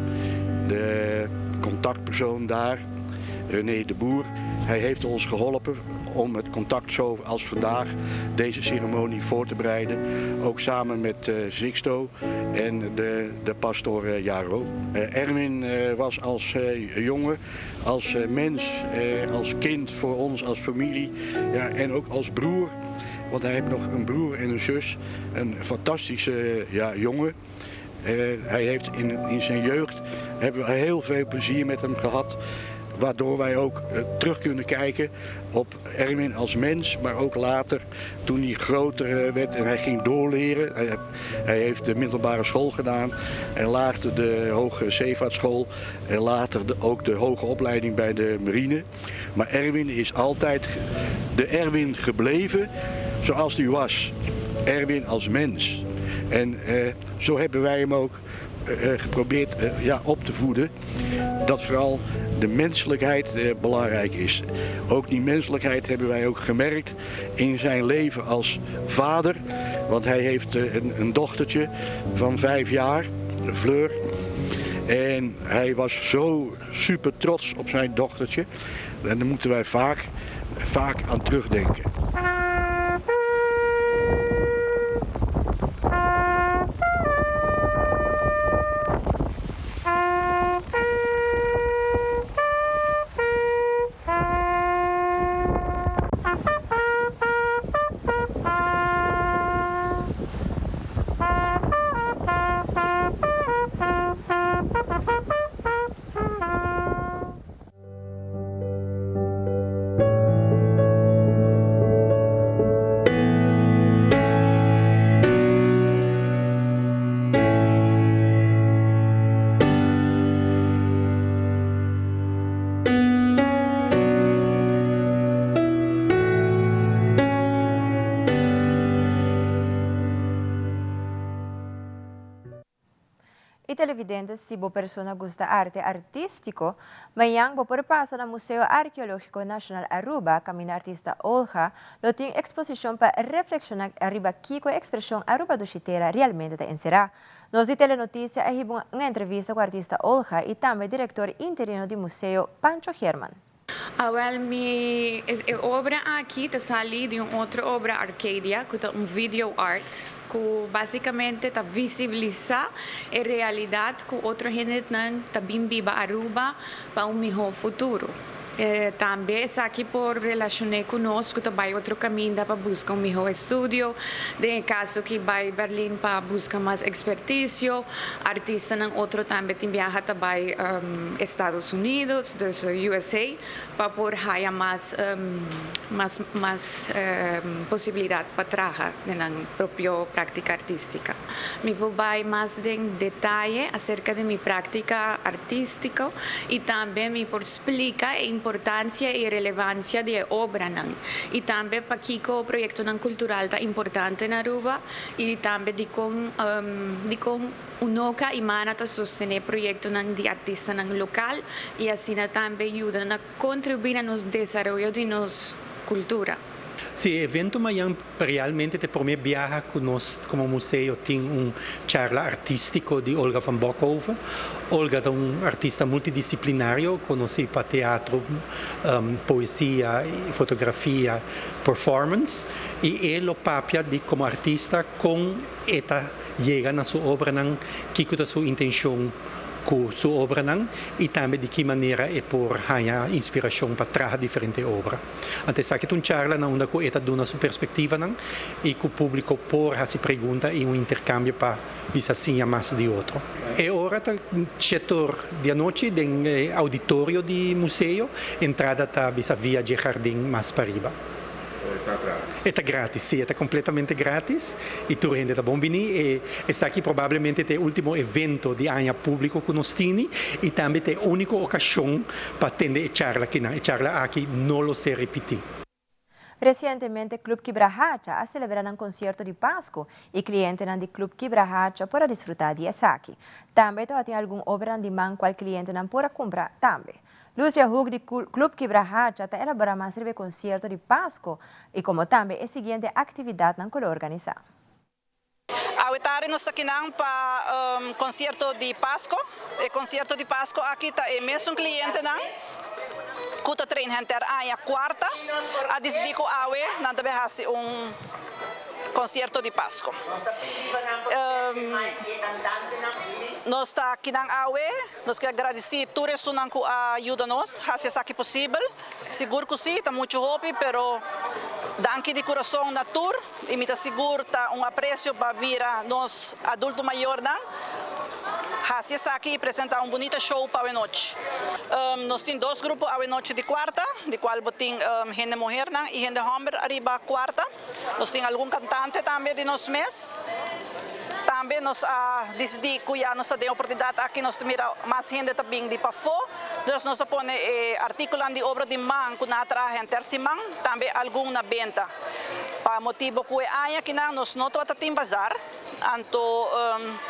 S18: de contactpersoon daar, René de Boer. Hij heeft ons geholpen om het contact zo als vandaag deze ceremonie voor te bereiden. Ook samen met uh, Sixto en de, de pastoor eh, Jaro. Eh, Erwin was als jongen, als mens, als kind voor ons, als familie ja, en ook als broer. Want hij heeft nog een broer en een zus. Een fantastische ja, jongen. hij heeft in, in zijn jeugd hebben we heel veel plezier met hem gehad. Waardoor wij ook eh, terug kunnen kijken op Erwin als mens, maar ook later toen hij groter eh, werd en hij ging doorleren. Hij, hij heeft de middelbare school gedaan en later de hoge zeevaartschool en later de, ook de hoge opleiding bij de marine. Maar Erwin is altijd de Erwin gebleven zoals hij was. Erwin als mens. En eh, zo hebben wij hem ook eh, eh, geprobeerd eh, ja, op te voeden. Dat vooral de menselijkheid belangrijk is. Ook die menselijkheid hebben wij ook gemerkt in zijn leven als vader. Want hij heeft een, een dochtertje van vijf jaar, Fleur. En hij was zo super trots op zijn dochtertje. En daar moeten wij vaak, vaak aan terugdenken.
S2: Y televidente, si bo persona gusta arte artistico, mañan bo por pasa na Museo Arqueologico Nacional Aruba, caminda artista Olga, lo tin exposicion pa reflexiona ariba kico e expresion Aruba Dushi Tera realmente ta encera. Nos di Telenoticia a hiba un entrevista cu artista Olga y tambe director interino di museo Pancho Geerman.
S19: Awel mi e obra aki ta sali di un otro obra Arcadia ku ta un video art ku basikamente ta visibilisá e realidat ku otro hendenan ta bin biba Aruba pa un mihó futuro. Tambe esaki por relacion'é cu nos cu ta bay otro caminda pa busca un miho estudio, den e caso ki bay Berlin pa busca mas experticio. Artistanan otro tambe tin biaha ta bay Estados Unidos, dus USA, pa por haya mas mas mas posibilidad pa traha den nan propio practica artistica. Mi por bay mas den detaye acerca di mi practica artistico y tambe mi por splica e importancia y relevancia di e obranan y tambe pakico proyectonan cultural ta importante na Aruba y tambe dicon dicon Unoca y Mana ta sostene proyectonan di artistanan local y asina tambe yuda na contribui na nos desaroyo di nos cultura.
S20: Sí, e evento mañan realmente ta e prome biaha cu nos como museo tin un charla artistico di Olga van Bokhoven. Olga ta un artista multidisciplinario, conoci pa teatro, poesia, fotografia, performance y e lo papia di como artista con e ta yega na su obranan, kiko ta su intencion cu su obranan y tambe di ki manera e por haña inspiracion pa traha diferente obra. Anto esaki ta un charla na unda cu e ta duna su perspectivanan y cu publico por haci pregunta y un intercambio pa bisa siña mas di otro. E ora ta shetor di anochi den e auditorio di museo, entrada ta bisa via dje jardin mas pariba.
S6: E ta gratis?
S20: E ta gratis, si, e ta completamente gratis y tur hende ta bon bini. E esaki probablemente ta e ultimo evento di aña publico cu nos tini y tambe ta e unico ocasion pa tende e charla akinan. E charla aki no lo ser ripiti.
S2: Recientemente Club Kibrahacha a celebra nan concierto di Pasco y clientenan di Club Kibrahacha por a disfruta di esaki. Tambe tabatin algun obranan di man cual clientenan por a cumpra tambe. Lucia Hoek di Club Kibrahacha ta elabora mas riba e concierto di Pasco y como tambe e siguiente actividadnan cu lo organisa.
S21: Awe tardi nos ta kinan pa concierto di Pasco. E concierto di Pasco aki ta e mesun clientenan cu ta train henter aña cuarta a dicidi cu awe nan ta bay haci un concierto di Pasco. Nos ta kinan awe. Nos ke gradisí tur esunnan ku a yuda nos hasi esaki posibel. Sigur ku sí, ta muchu hopi, pero danki di kurason na tur i mi ta sigur ta un apresio pa mira nos adulto mayornan hasi esaki i presentá un bunita show pa awenochi. Nos tin dos grupo awenochi di kuarta, di kual bo tin hende muhernan i hende hòmber ariba kuarta. Nos tin algun kantante tambe di nos mes. Tambe nos a disidí ku ya nos ta den oportunidat aki nos ta mira mas hende ta bin di pafó. Dus nos a pone e artíkulonan di obra di man ku nan a traha henter siman, tambe algun na benta. Pa motibu ku e aña akinan nos no tabata tin bazar, anto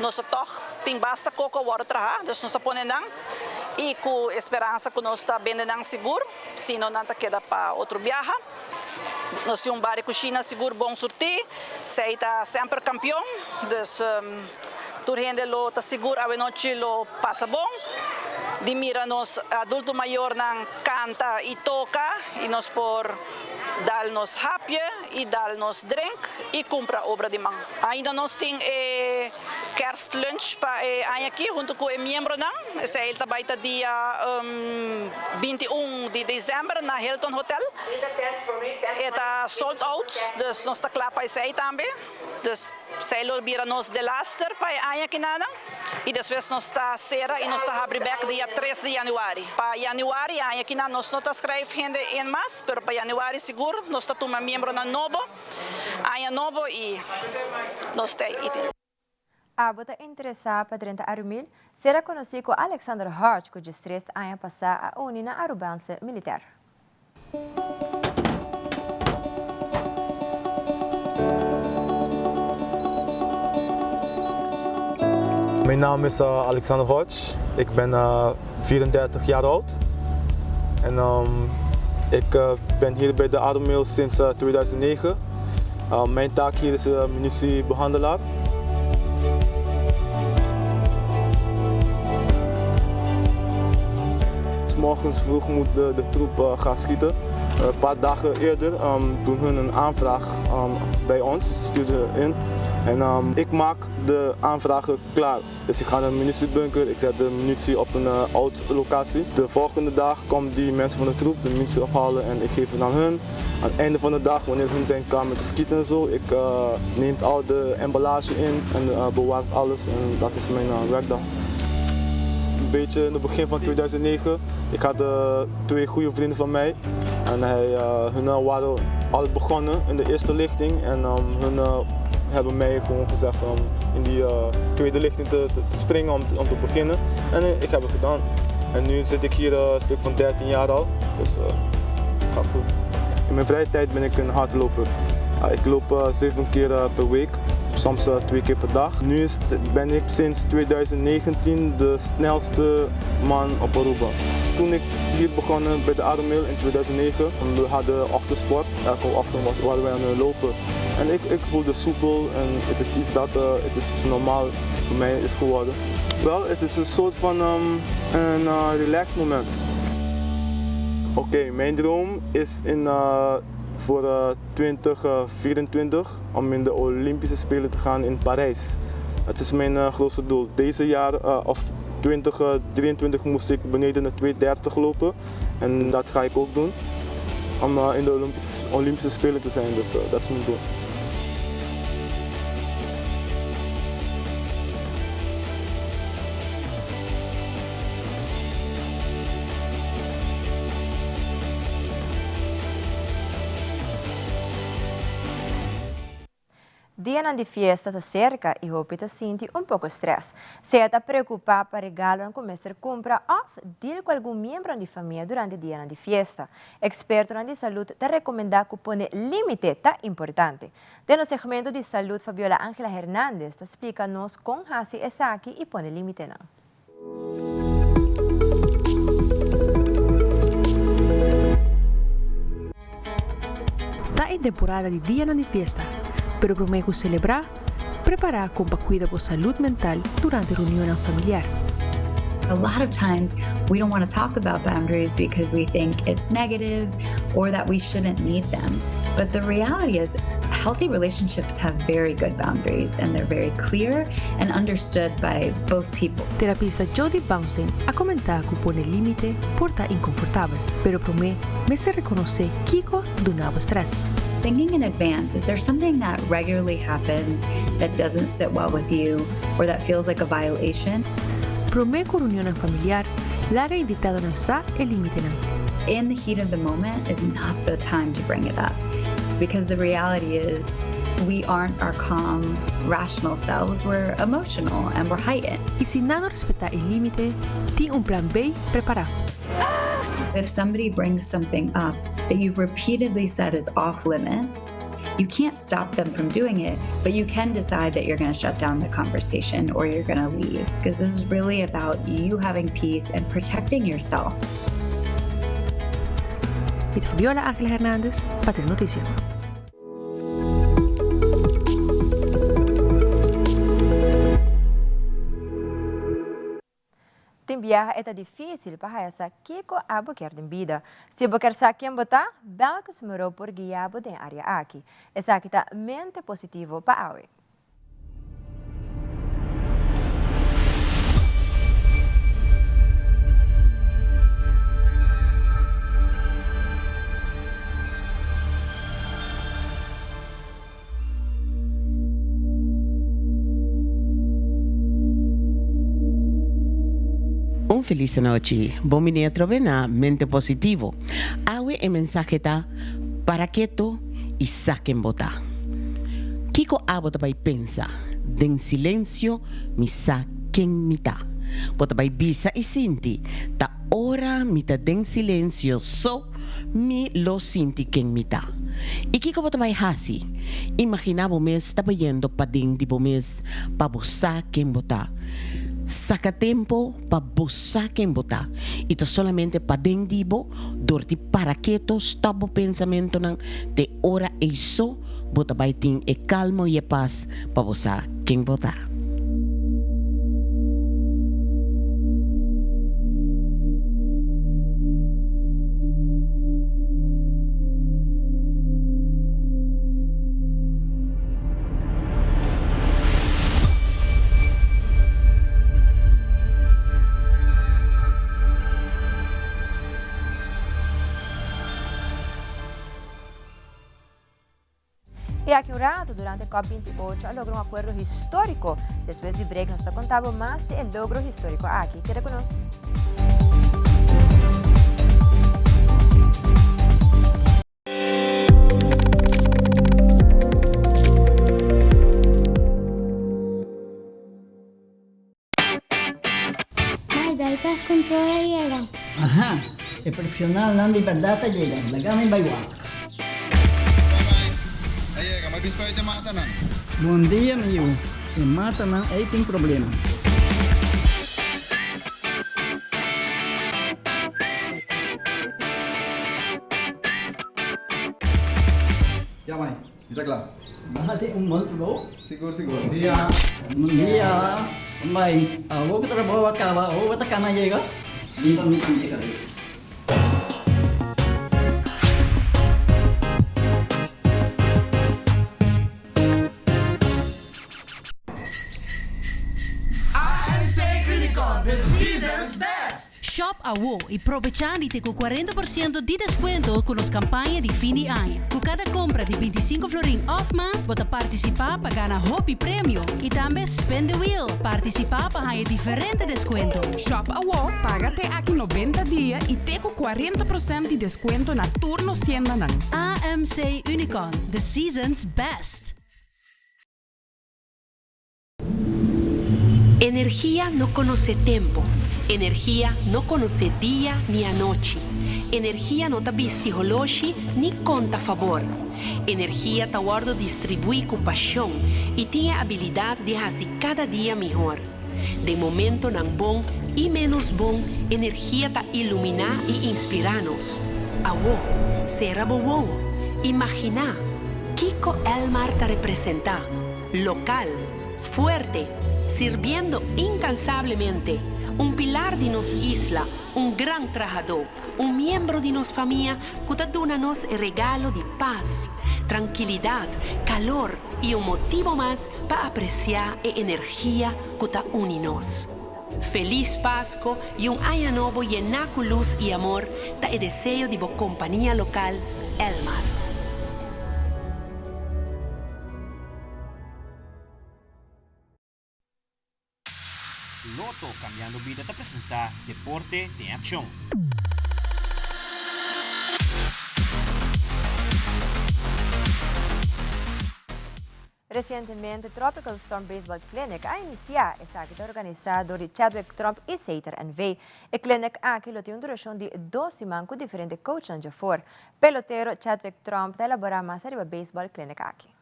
S21: nos a tòg tin basta koko a wòrdu traha, dus nos a pone nan i ku e speransa ku nos ta bende nan sigur, sino nan ta keda pa otro biaha. Nos tin un bar di kushina sigur bon surtí, esei ta semper kampion, dus tur hende lo ta sigur awenochi lo pasa bon di mira nos adulto mayornan kanta i toka i nos por dal nos hapje i dal nos drink i kumpra obra di man. Ainda nos tin e kerstlunch pa e aña aki huntu ku e miembronan. Esei ta bai ta dia 21 di december na Hilton Hotel. E ta sold out, dus nos ta kla pa esei tambe. Dus esei lo bira nos delaster pa e aña kinanan. I despues nos ta sera i nos ta habri bek dia tres di januari. Pa januari e aña kinan nos no ta skrijf hende in mas, pero pa januari sigur nos ta tuma miembronan nobo, aña nobo i nos ta i.
S2: Abo ta interesá pa drenta Arumil? Sera konosí ku Alexander Hodge ku diestres aña pasá a uni na Arubanse Militer.
S22: Mijn naam is Alexander Hodge. Ik ben 34 jaar oud. En um, ik ben hier bij de Arumil sinds 2009. Mijn taak hier is munitiebehandelaar. Morgens vroeg moet de, de troep eh, gaan schieten. Een paar dagen eerder um, doen hun een aanvraag um, bij ons, sturen ze in. En um, ik maak de aanvragen klaar. Dus ik ga naar de munitiebunker, ik zet de munitie op een uh, oud locatie. De volgende dag komen die mensen van de troep de munitie ophalen en ik geef het aan hun. Aan het einde van de dag, wanneer hun zijn klaar met de schieten en zo, ik uh, neem al de emballage in en uh, bewaar alles en dat is mijn uh, werkdag. Een beetje in het begin van 2009, ik had twee goede vrienden van mij en hij, hun waren al begonnen in de eerste lichting en um, hun hebben mij gewoon gezegd om in die tweede lichting te, te, te springen om, om te beginnen. En ik heb het gedaan. En nu zit ik hier een stuk van 13 jaar al, dus het gaat goed. In mijn vrije tijd ben ik een hardloper. Ik loop 7 keer per week, soms 2 keer per dag. Nu is het, ben ik sinds 2019 de snelste man op Aruba. Toen ik hier begon bij de Ademil in 2009, we hadden ochtendsport. Elke ochtend was, waren wij aan het lopen. En ik, ik voelde soepel en het is iets dat het is normaal voor mij is geworden. Wel, het is een soort van um, een uh, relax moment. Oké, okay, mijn droom is in, uh, voor uh, 2024 om in de Olympische Spelen te gaan in Parijs. Dat is mijn uh, grootste doel. Deze jaar, uh, of 2023, moest ik beneden de 2:30 lopen. En dat ga ik ook doen. Om uh, in de Olympische, Olympische Spelen te zijn. Dus dat is mijn doel.
S2: Dianan di fiesta ta cerca y hopi ta sinti un poco stress. Sea ta preocupa pa regalonan cu mester cumpra of deal cu algun miembronan di famia durante dianan di fiesta. Expertonan di salud ta recomenda cu pone limite ta importante. Den nos segmento di salud Fabiola Angela Hernandez ta splica nos con haci esaki y pone limitenan.
S1: Ta e temporada di dianan di fiesta, pero promé ku selebrá, prepará kon pa kuida bo salud mental durante reunionnan familiar.
S3: A lot of times we don't want to talk about boundaries because we think it's negative or that we shouldn't need them. But the reality is healthy relationships have very good boundaries and they're very clear and understood by both people.
S1: Terapista Jody Bounsteen a komentá ku pone límite por ta inkonfortabel, pero promé mester rekonosé kiko ta duna bo strès.
S3: Thinking in advance, is there something that regularly happens that doesn't sit well with you or that feels like a violation?
S1: Promé ku reunionnan familiar, laga invitadonan sa e límitenan.
S3: In the heat of the moment is not the time to bring it up because the reality is we aren't our calm, rational selves. We're emotional and we're heightened.
S1: I si nan no respetá e límite, tin un plan B prepará.
S3: If somebody brings something up that you've repeatedly said is off limits, you can't stop them from doing it, but you can decide that you're going to shut down the conversation or you're going to leave. Because this is really about you having peace and protecting yourself.
S1: Mi ta Fabiola Angela Hernandez pa Telenoticia.
S2: Tin biaha e ta difícil pa haya sa kiko abo kier den bida. Si bo kier sa ken bo ta, Belkis Moreau por guia bo den e área aki. Esaki ta Mente Positivo pa awe.
S23: Un felis anochi. Bon bini atrobe na Mente Positivo. Awe e mensahe ta, Para keto i sa ken bo ta. Kiko abo ta bai pensa? Den silensio mi sa ken mi ta. Bo ta bai bisa i sinti, Ta ora mi ta den silensio so mi lo sinti ken mi ta. I kiko bo ta bai hasi? Imaginá bo mes ta bayendo paden di bo mes pa bo sa ken bo ta. Saka tempu pa bo sa ken bo ta. I ta solamente paden di bo, dor di para keto, stòp bo pensamentunan, te ora ei so bo ta bai tin e kalmo i e pas pa bo sa ken bo ta.
S2: Y aki un rato, durante COP28 a logra un acuerdo historico. Despues di break nos ta conta bo mas di e logro historico aki. Keda cu nos.
S16: Mai, dal pest control a yega.
S5: Aha, e profesionalnan di berdad a yega, laga mi bai wak.
S7: A yega, mi a bisa e matanan.
S5: Bon dia, mi yu. E matanan ei tin problema.
S7: Ya mai, mi ta kla.
S5: Bo hasi un bon trabou.
S7: Sigur, sigur. Bon dia.
S5: Bon dia. Mai, awor ku trabou a kaba, awor bo ta kana yega? Si, pa mi sinti kabes.
S8: AMC Unicorn, the season's best!
S24: Shop awo y probecha di te cu 40% di descuento cu nos campaña di fin di aña. Cu cada compra di 25 florin of mas, bo ta participa pa gana hopi premio. Y tambe Spin the Wheel, participa pa haya diferente descuento.
S25: Shop awo, paga te aki 90 dia y te cu 40% di descuento na tur nos tiendanan.
S24: AMC Unicorn, the season's best!
S26: Energia no conoce tempo. Energia no conoce dia ni anochi. Energia no ta bisti holoshi ni conta fabor. Energia ta wordo distribui cu pasion y tin e habilidad di haci cada dia mihor. Den momentonan bon y menos bon, energia ta ilumina y inspira nos. Awo, cera bo wowo. Imagina kico Elmar ta representa. Local, fuerte, sirbiendo incansablemente, un pilar di nos isla, un gran trahador, un miembro di nos famia cu ta duna nos e regalo di paz, trankilidad, calor y un motibo mas pa aprecia e energia cu ta uni nos. Feliz Pasco y un aña nobo yena cu luz y amor ta e deseo di bo compania local, Elmar.
S17: Lotto Cambiando Bida ta presenta Deporte den Accion.
S2: Recientemente Tropical Storm Baseball Clinic a inicia. Esaki ta organisa door di Chadwick Tromp y Seiter NV. E clinic aki lo tin un duracion di dos siman cu diferente coachnan djafor. Pelotero Chadwick Tromp ta elabora mas ariba baseball clinic aki.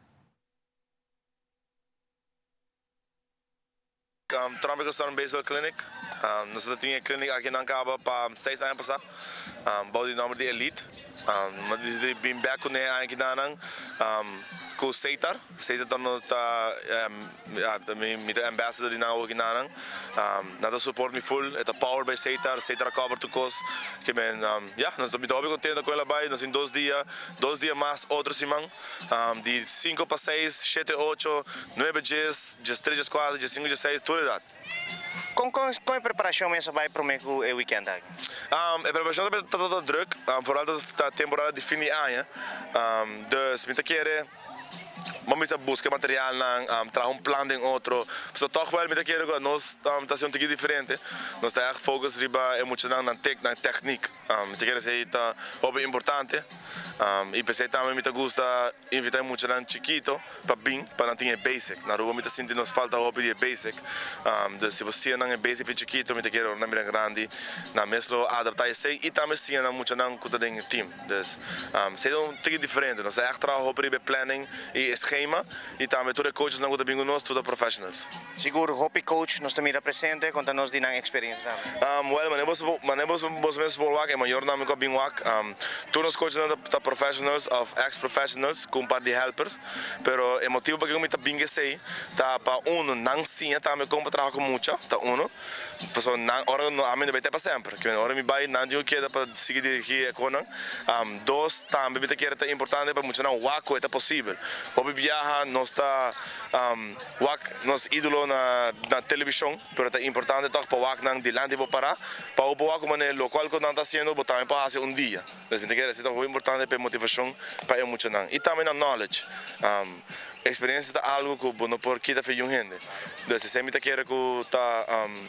S10: Tropical Storm Baseball Clinic. Nos ta tin e clinic aki nan caba pa seis aña pasa bou di nomber di Elite. Nos a dicidi bin bek cune e aña kidanan cu Setar. Setar ta nos ta mi ta ambassador di nan awo kidanan. Nan ta support mi full. E ta powered by Setar. Setar a cover tur cos. Ke men ya nos ta mi ta hopi contento cu el a bay. Nos tin dos dia, dos dia mas otro siman. Di sinku pa seis, shete, ocho, nuebe, djes, djestres, djeskuater, djessinku, djesseis, tur edat.
S17: Kon kon kon e preparashon mes a bai promé ku e wikènt aki?
S10: E preparashon ta ta ta drùk, foral ta ta temporada di fin di aña. Dus mi ta kere bo mester buska e materialnan, traha un plan den otro. Pasobra tòg wèl mi ta kere ku nos ta hasi un tiki diferente. Nos ta ègt focus riba e muchanan nan tek nan tèknik. Mi ta kere esei ta hopi importante y p'esei tambe mi ta gusta invita e muchanan chikito pa bin pa nan tin e basic. Na Aruba mi ta sinti nos falta hopi di e basic. Dus si bo siña nan e basic fi chikito mi ta kere ora nan bira grandi nan mes lo adapta esei y tambe siña nan muchanan cu ta den e team. Dus esei ta un tiki diferente. Nos ta echt traha hopi riba e planning y e schema y tambe tur e coachesnan cu ta bin cu nos tur ta professionals.
S17: Sigur hopi coach nos ta mira presente konta nos di nan experiencia tambe.
S10: Well, manera boso manera boso boso mes por wak e mayornan mi ku a bin wak tur nos coachnan ta ta professionals of ex professionals ku un par di helpers pero e motibo pakiko mi ta bin esei ta pa uno nan siña tambe kon pa traha ku mucha ta uno pasobra nan ora no ami no bai te pa semper kimen ora mi bai nan tin ku keda pa sigui dirigi e konan dos tambe mi ta kere ta importante pa muchanan wak ku e ta posibel.
S4: Hopi biaha nos ta wak nos idolo na na televishon, pero ta importante tòg pa wak nan dilanti bo pará, pa bo por wak ku manera lokual ku nan ta hasiendo bo tambe por hasi un dia. Dus mi ta kere esei ta hopi importante pa e motivashon pa e muchanan i tambe nan knowledge. Experiencia ta algo cu bo no por kita fe yun hende. Dus esey mi ta kere cu ta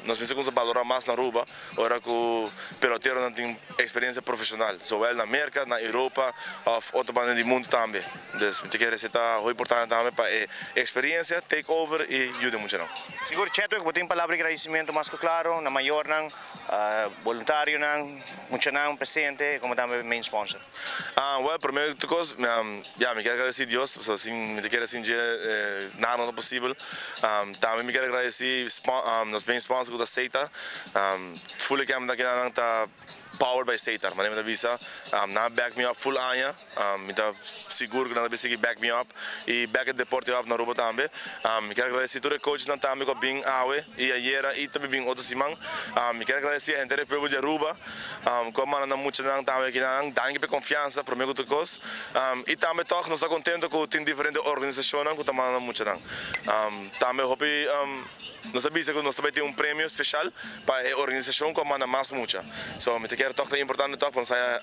S4: nos mester cuminsa balora mas na Aruba ora cu peloteronan tin experiencia profesional, zowel na Merca, na Europa of otro banda di mundo tambe. Dus mi ta kere esey ta hopi importante tambe pa e experiencia take over y yuda e muchanan.
S17: Sigur Chadwick, bo tin palabra di gradicimento mas cu claro na mayornan, boluntarionan, muchanan presente como tambe main sponsor.
S4: Ah, well, prome tur cos, ya, mi kier agradeci Dios, pasobra sin, mi ta kere sin dje nada no ta posibel. Tambe mi kier agradeci nos main sponsor cu ta Setar. Full e camp nan kinan ta powered by Setar, manera mi ta bisa. Nan a back me up full aña. Mi ta sigur cu nan ta bin sigui back me up y back e deporte up na Aruba tambe. Mi kier agradeci tur e coachnan tambe cu a bin awe y ayera y ta bin otro siman. Mi kier agradeci a henter e pueblo di Aruba cu a manda nan muchanan tambe aki nan. Danki pa e confiansa prome cu tur cos. Y tambe tog nos ta contento cu tin diferente organisacionnan cu ta manda nan muchanan. Tambe hopi. Nos a bisa ku nos ta bai tin un premio speshal pa e organisashon ku a manda mas mucha. So mi ta kere tòg ta importante tòg pa nos haya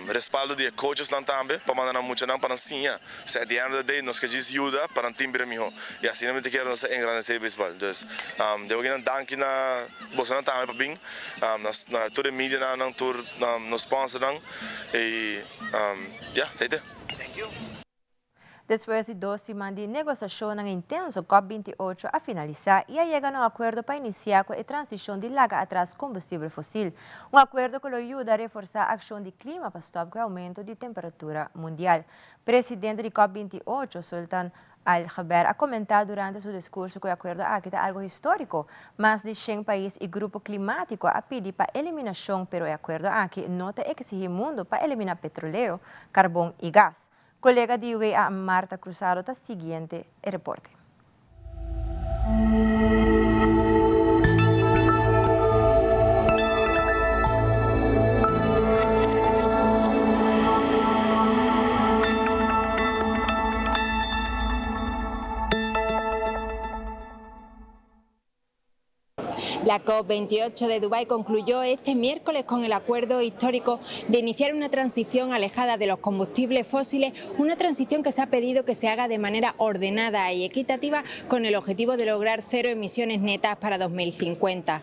S4: respaldo di e coachesnan tambe pa manda nan muchanan pa nan siña. Pasobra at the end of the day nos ke djis yuda pa nan tin bira mihó. I asina mi ta kere nos ta engrandesé beisbòl. Dus debo kinan danki na bosonan tambe pa bin, na tur e medianan, tur nos sponsornan i ya, esei te.
S17: Thank you.
S2: Despues di dos siman di negosiashonnan intenso, cop 28 a finalisá i a yega na un akuerdo pa inisiá ku e transishon di laga atras kombustibel fosil. Un akuerdo ku lo yuda reforsá akshon di klima pa stòp ku e oumento di temperatura mundial. Presidente di cop 28, Sultan Al Jaber, a komentá durante su diskurso ku e akuerdo aki ta algu históriko. Mas di shen pais i grupo klimátiko a pidi pa eliminashon, pero e akuerdo aki no ta eksigí mundu pa eliminá petroleo, karbon i gas. Colega di UEA Marta Cruzado ta siguiente e reporte.
S11: La COP28 de Dubái concluyó este miércoles con el acuerdo histórico de iniciar una transición alejada de los combustibles fósiles, una transición que se ha pedido que se haga de manera ordenada y equitativa con el objetivo de lograr cero emisiones netas para 2050.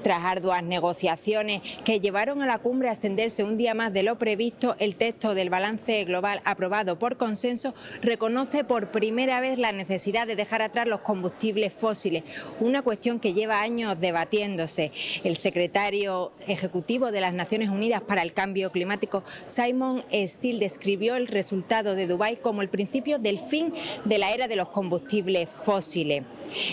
S11: Tras arduas negociaciones que llevaron a la cumbre a extenderse un día más de lo previsto, el texto del balance global aprobado por consenso reconoce por primera vez la necesidad de dejar atrás los combustibles fósiles, una cuestión que lleva años debatiéndose. El secretario ejecutivo de las Naciones Unidas para el Cambio Climático, Simon Stiell, describió el resultado de Dubái como el principio del fin de la era de los combustibles fósiles.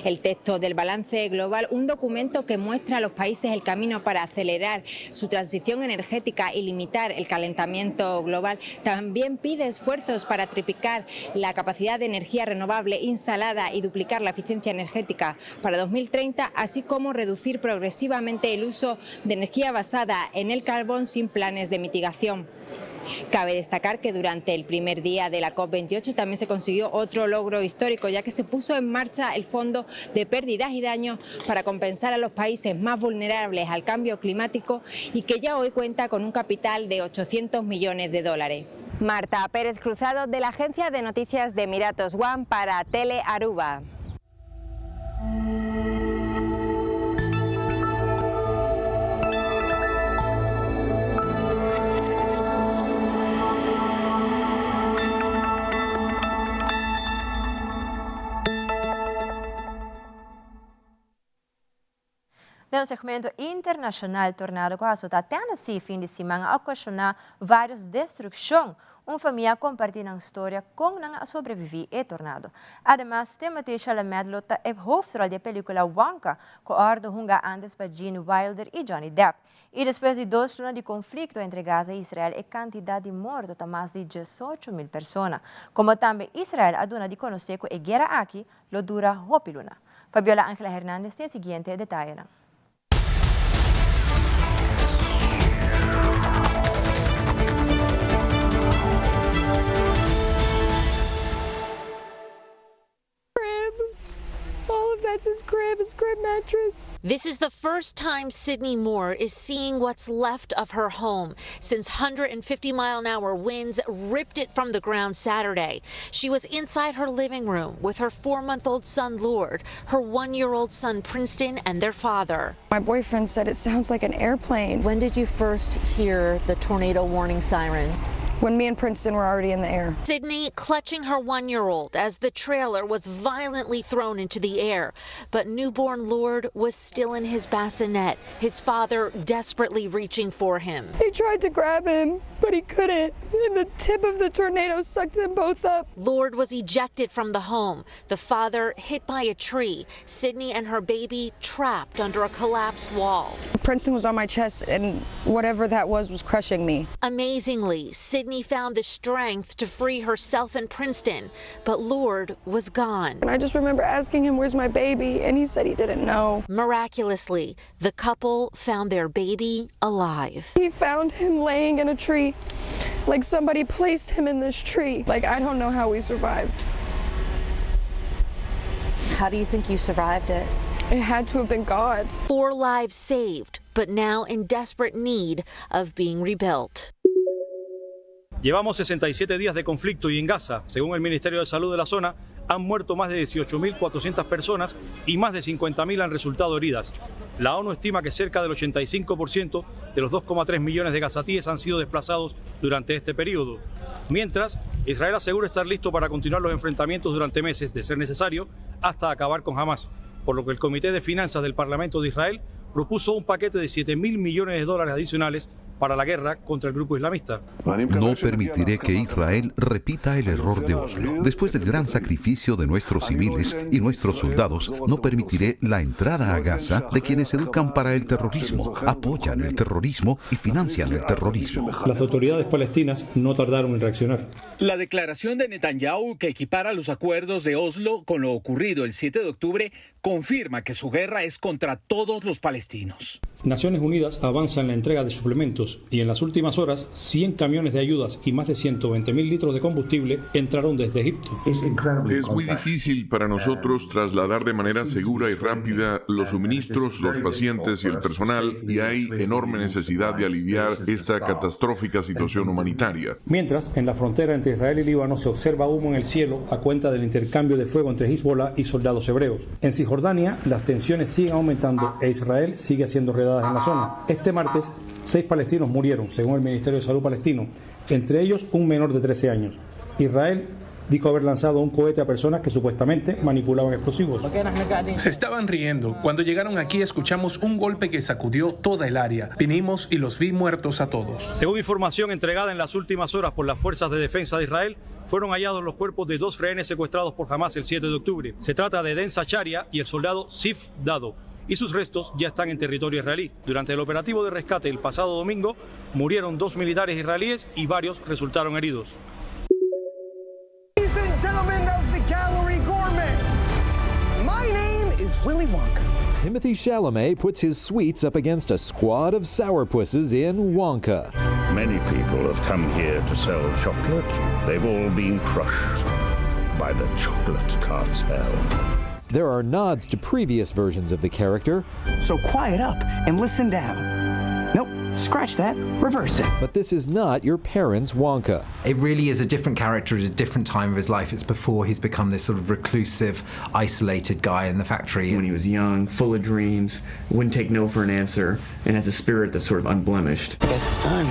S11: El texto del balance global, un documento que muestra a los países el camino para acelerar su transición energética y limitar el calentamiento global, también pide esfuerzos para triplicar la capacidad de energía renovable instalada y duplicar la eficiencia energética para 2030, así como reducir progresivamente el uso de energía basada en el carbón sin planes de mitigación. Cabe destacar que durante el primer día de la COP28 también se consiguió otro logro histórico, ya que se puso en marcha el Fondo de Pérdidas y Daños para compensar a los países más vulnerables al cambio climático y que ya hoy cuenta con un capital de 800 millones de dólares. Marta Pérez Cruzado de la Agencia de Noticias de Emiratos One para Tele Aruba.
S2: Den un segmento internacional, tornado cu a azota Tennessee fin di siman a ocasiona varios destruccion. Un famia a comparti nan storia con nan a sobrevivi e tornado. Ademas, Timothée Chalamet lo ta e hoofdrol di e pelicula Wonka, cu a wordo hunga antes pa Gene Wilder y Johnny Depp. Y despues di dos luna di conflicto entre Gaza y Israel e cantidad di morto ta mas di 18.000 persona. Como tambe Israel a duna di conoce cu e guera aki lo dura hopi luna. Fabiola Angela Hernandez tin e siguiente detayenan.
S9: this crib mattress.
S12: This is the first time Sydney Moore is seeing what's left of her home since 150 mile an hour winds ripped it from the ground Saturday. She was inside her living room with her four month old son, Lord, her one year old son, Princeton, and their father.
S9: My boyfriend said it sounds like an airplane.
S12: When did you first hear the tornado warning siren?
S9: When me and Princeton were already in the air.
S12: Sydney clutching her one year old as the trailer was violently thrown into the air. But newborn Lord was still in his bassinet, his father desperately reaching for him.
S9: He tried to grab him, but he couldn't. And the tip of the tornado sucked them both up.
S12: Lord was ejected from the home, the father hit by a tree, Sydney and her baby trapped under a collapsed wall.
S9: Princeton was on my chest, and whatever that was crushing me.
S12: Amazingly, Sydney found the strength to free herself and Princeton, but Lord was gone.
S9: And I just remember asking him, Where's my baby? And he said he didn't know.
S12: Miraculously, the couple found their baby alive.
S9: He found him laying in a tree, like somebody placed him in this tree. Like, I don't know how we survived.
S12: How do you think you survived it?
S9: It had to have been God.
S12: Four lives saved, but now in desperate need of being rebuilt.
S13: Llevamos 67 días de conflicto y en Gaza, según el Ministerio de Salud de la zona, han muerto más de 18.400 personas y más de 50.000 han resultado heridas. La ONU estima que cerca del 85% de los 2,3 millones de gazatíes han sido desplazados durante este periodo. Mientras, Israel asegura estar listo para continuar los enfrentamientos durante meses, de ser necesario, hasta acabar con Hamas, por lo que el Comité de Finanzas del Parlamento de Israel propuso un paquete de 7.000 millones de dólares adicionales para la guerra contra el grupo islamista.
S14: No permitiré que Israel repita el error de Oslo. Después del gran sacrificio de nuestros civiles y nuestros soldados, no permitiré la entrada a Gaza de quienes educan para el terrorismo, apoyan el terrorismo y financian el terrorismo.
S13: Las autoridades palestinas no tardaron en reaccionar.
S15: La declaración de Netanyahu que equipara los acuerdos de Oslo con lo ocurrido el 7 de octubre confirma que su guerra es contra todos los palestinos.
S13: Naciones Unidas avanza en la entrega de suplementos y en las últimas horas 100 camiones de ayudas y más de 120.000 litros de combustible entraron desde Egipto.
S18: Es muy difícil para nosotros trasladar de manera segura y rápida los suministros, los pacientes y el personal y hay enorme necesidad de aliviar esta catastrófica situación humanitaria.
S13: Mientras, en la frontera entre Israel y Líbano se observa humo en el cielo a cuenta del intercambio de fuego entre Hezbollah y soldados hebreos. En Cisjordania, las tensiones siguen aumentando e Israel sigue haciendo redadas en la zona. Este martes, seis palestinos murieron, según el Ministerio de Salud palestino, entre ellos un menor de 13 años. Israel dijo haber lanzado un cohete a personas que supuestamente manipulaban explosivos.
S27: Se estaban riendo. Cuando llegaron aquí escuchamos un golpe que sacudió toda el área. Vinimos y los vi muertos a todos.
S13: Según información entregada en las últimas horas por las Fuerzas de Defensa de Israel, fueron hallados los cuerpos de dos rehenes secuestrados por Hamas el 7 de octubre. Se trata de Den Zacharia y el soldado Sif Dado y sus restos ya están en territorio israelí. Durante el operativo de rescate el pasado domingo, murieron dos militares israelíes y varios resultaron heridos.
S8: Ladies and gentlemen of the Gallery Gourmet, my name is Willy Wonka.
S28: Timothy Chalamet puts his sweets up against a squad of sourpusses in Wonka.
S29: Many people have come here to sell chocolate. They've all been crushed by the chocolate cartel.
S28: There are nods to previous versions of the character.
S30: So quiet up and listen down. Nope, scratch that, reverse it.
S28: But this is not your parents' Wonka.
S31: It really is a different character at a different time of his life. It's before he's become this sort of reclusive, isolated guy in the factory.
S32: When he was young, full of dreams, wouldn't take no for an answer, and has a spirit that's sort of unblemished.
S30: I guess it's time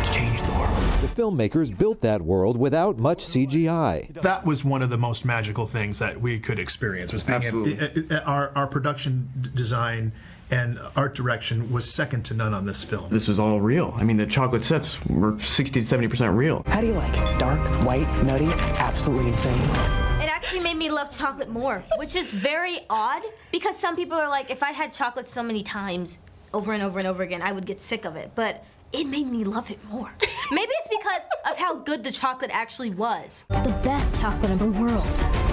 S30: to change the world.
S28: The filmmakers built that world without much CGI.
S33: That was one of the most magical things that we could experience. Was being
S32: Absolutely.
S33: able, our production design and art direction was second to none on this film.
S32: This was all real. I mean, the chocolate sets were 60 to 70% real.
S30: How do you like it? Dark, white, nutty, absolutely insane.
S34: It actually made me love chocolate more, which is very odd because some people are like, if I had chocolate so many times over and over and over again, I would get sick of it. But it made me love it more. Maybe it's because of how good the chocolate actually was. The best chocolate in the world.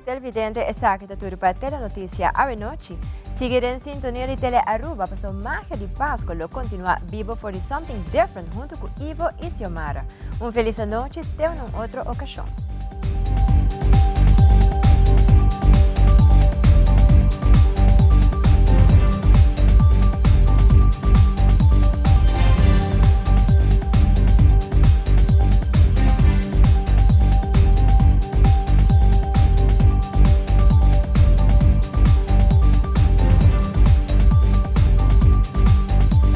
S2: Televidente, esaki ta tur pa Telenoticia awe nochi. Sigui den sintonia di Tele Aruba paso magia di Pasco lo continua bibo for di Something Different hunto cu Ivo y Xiomara. Un feliz anochi, te un otro ocasion.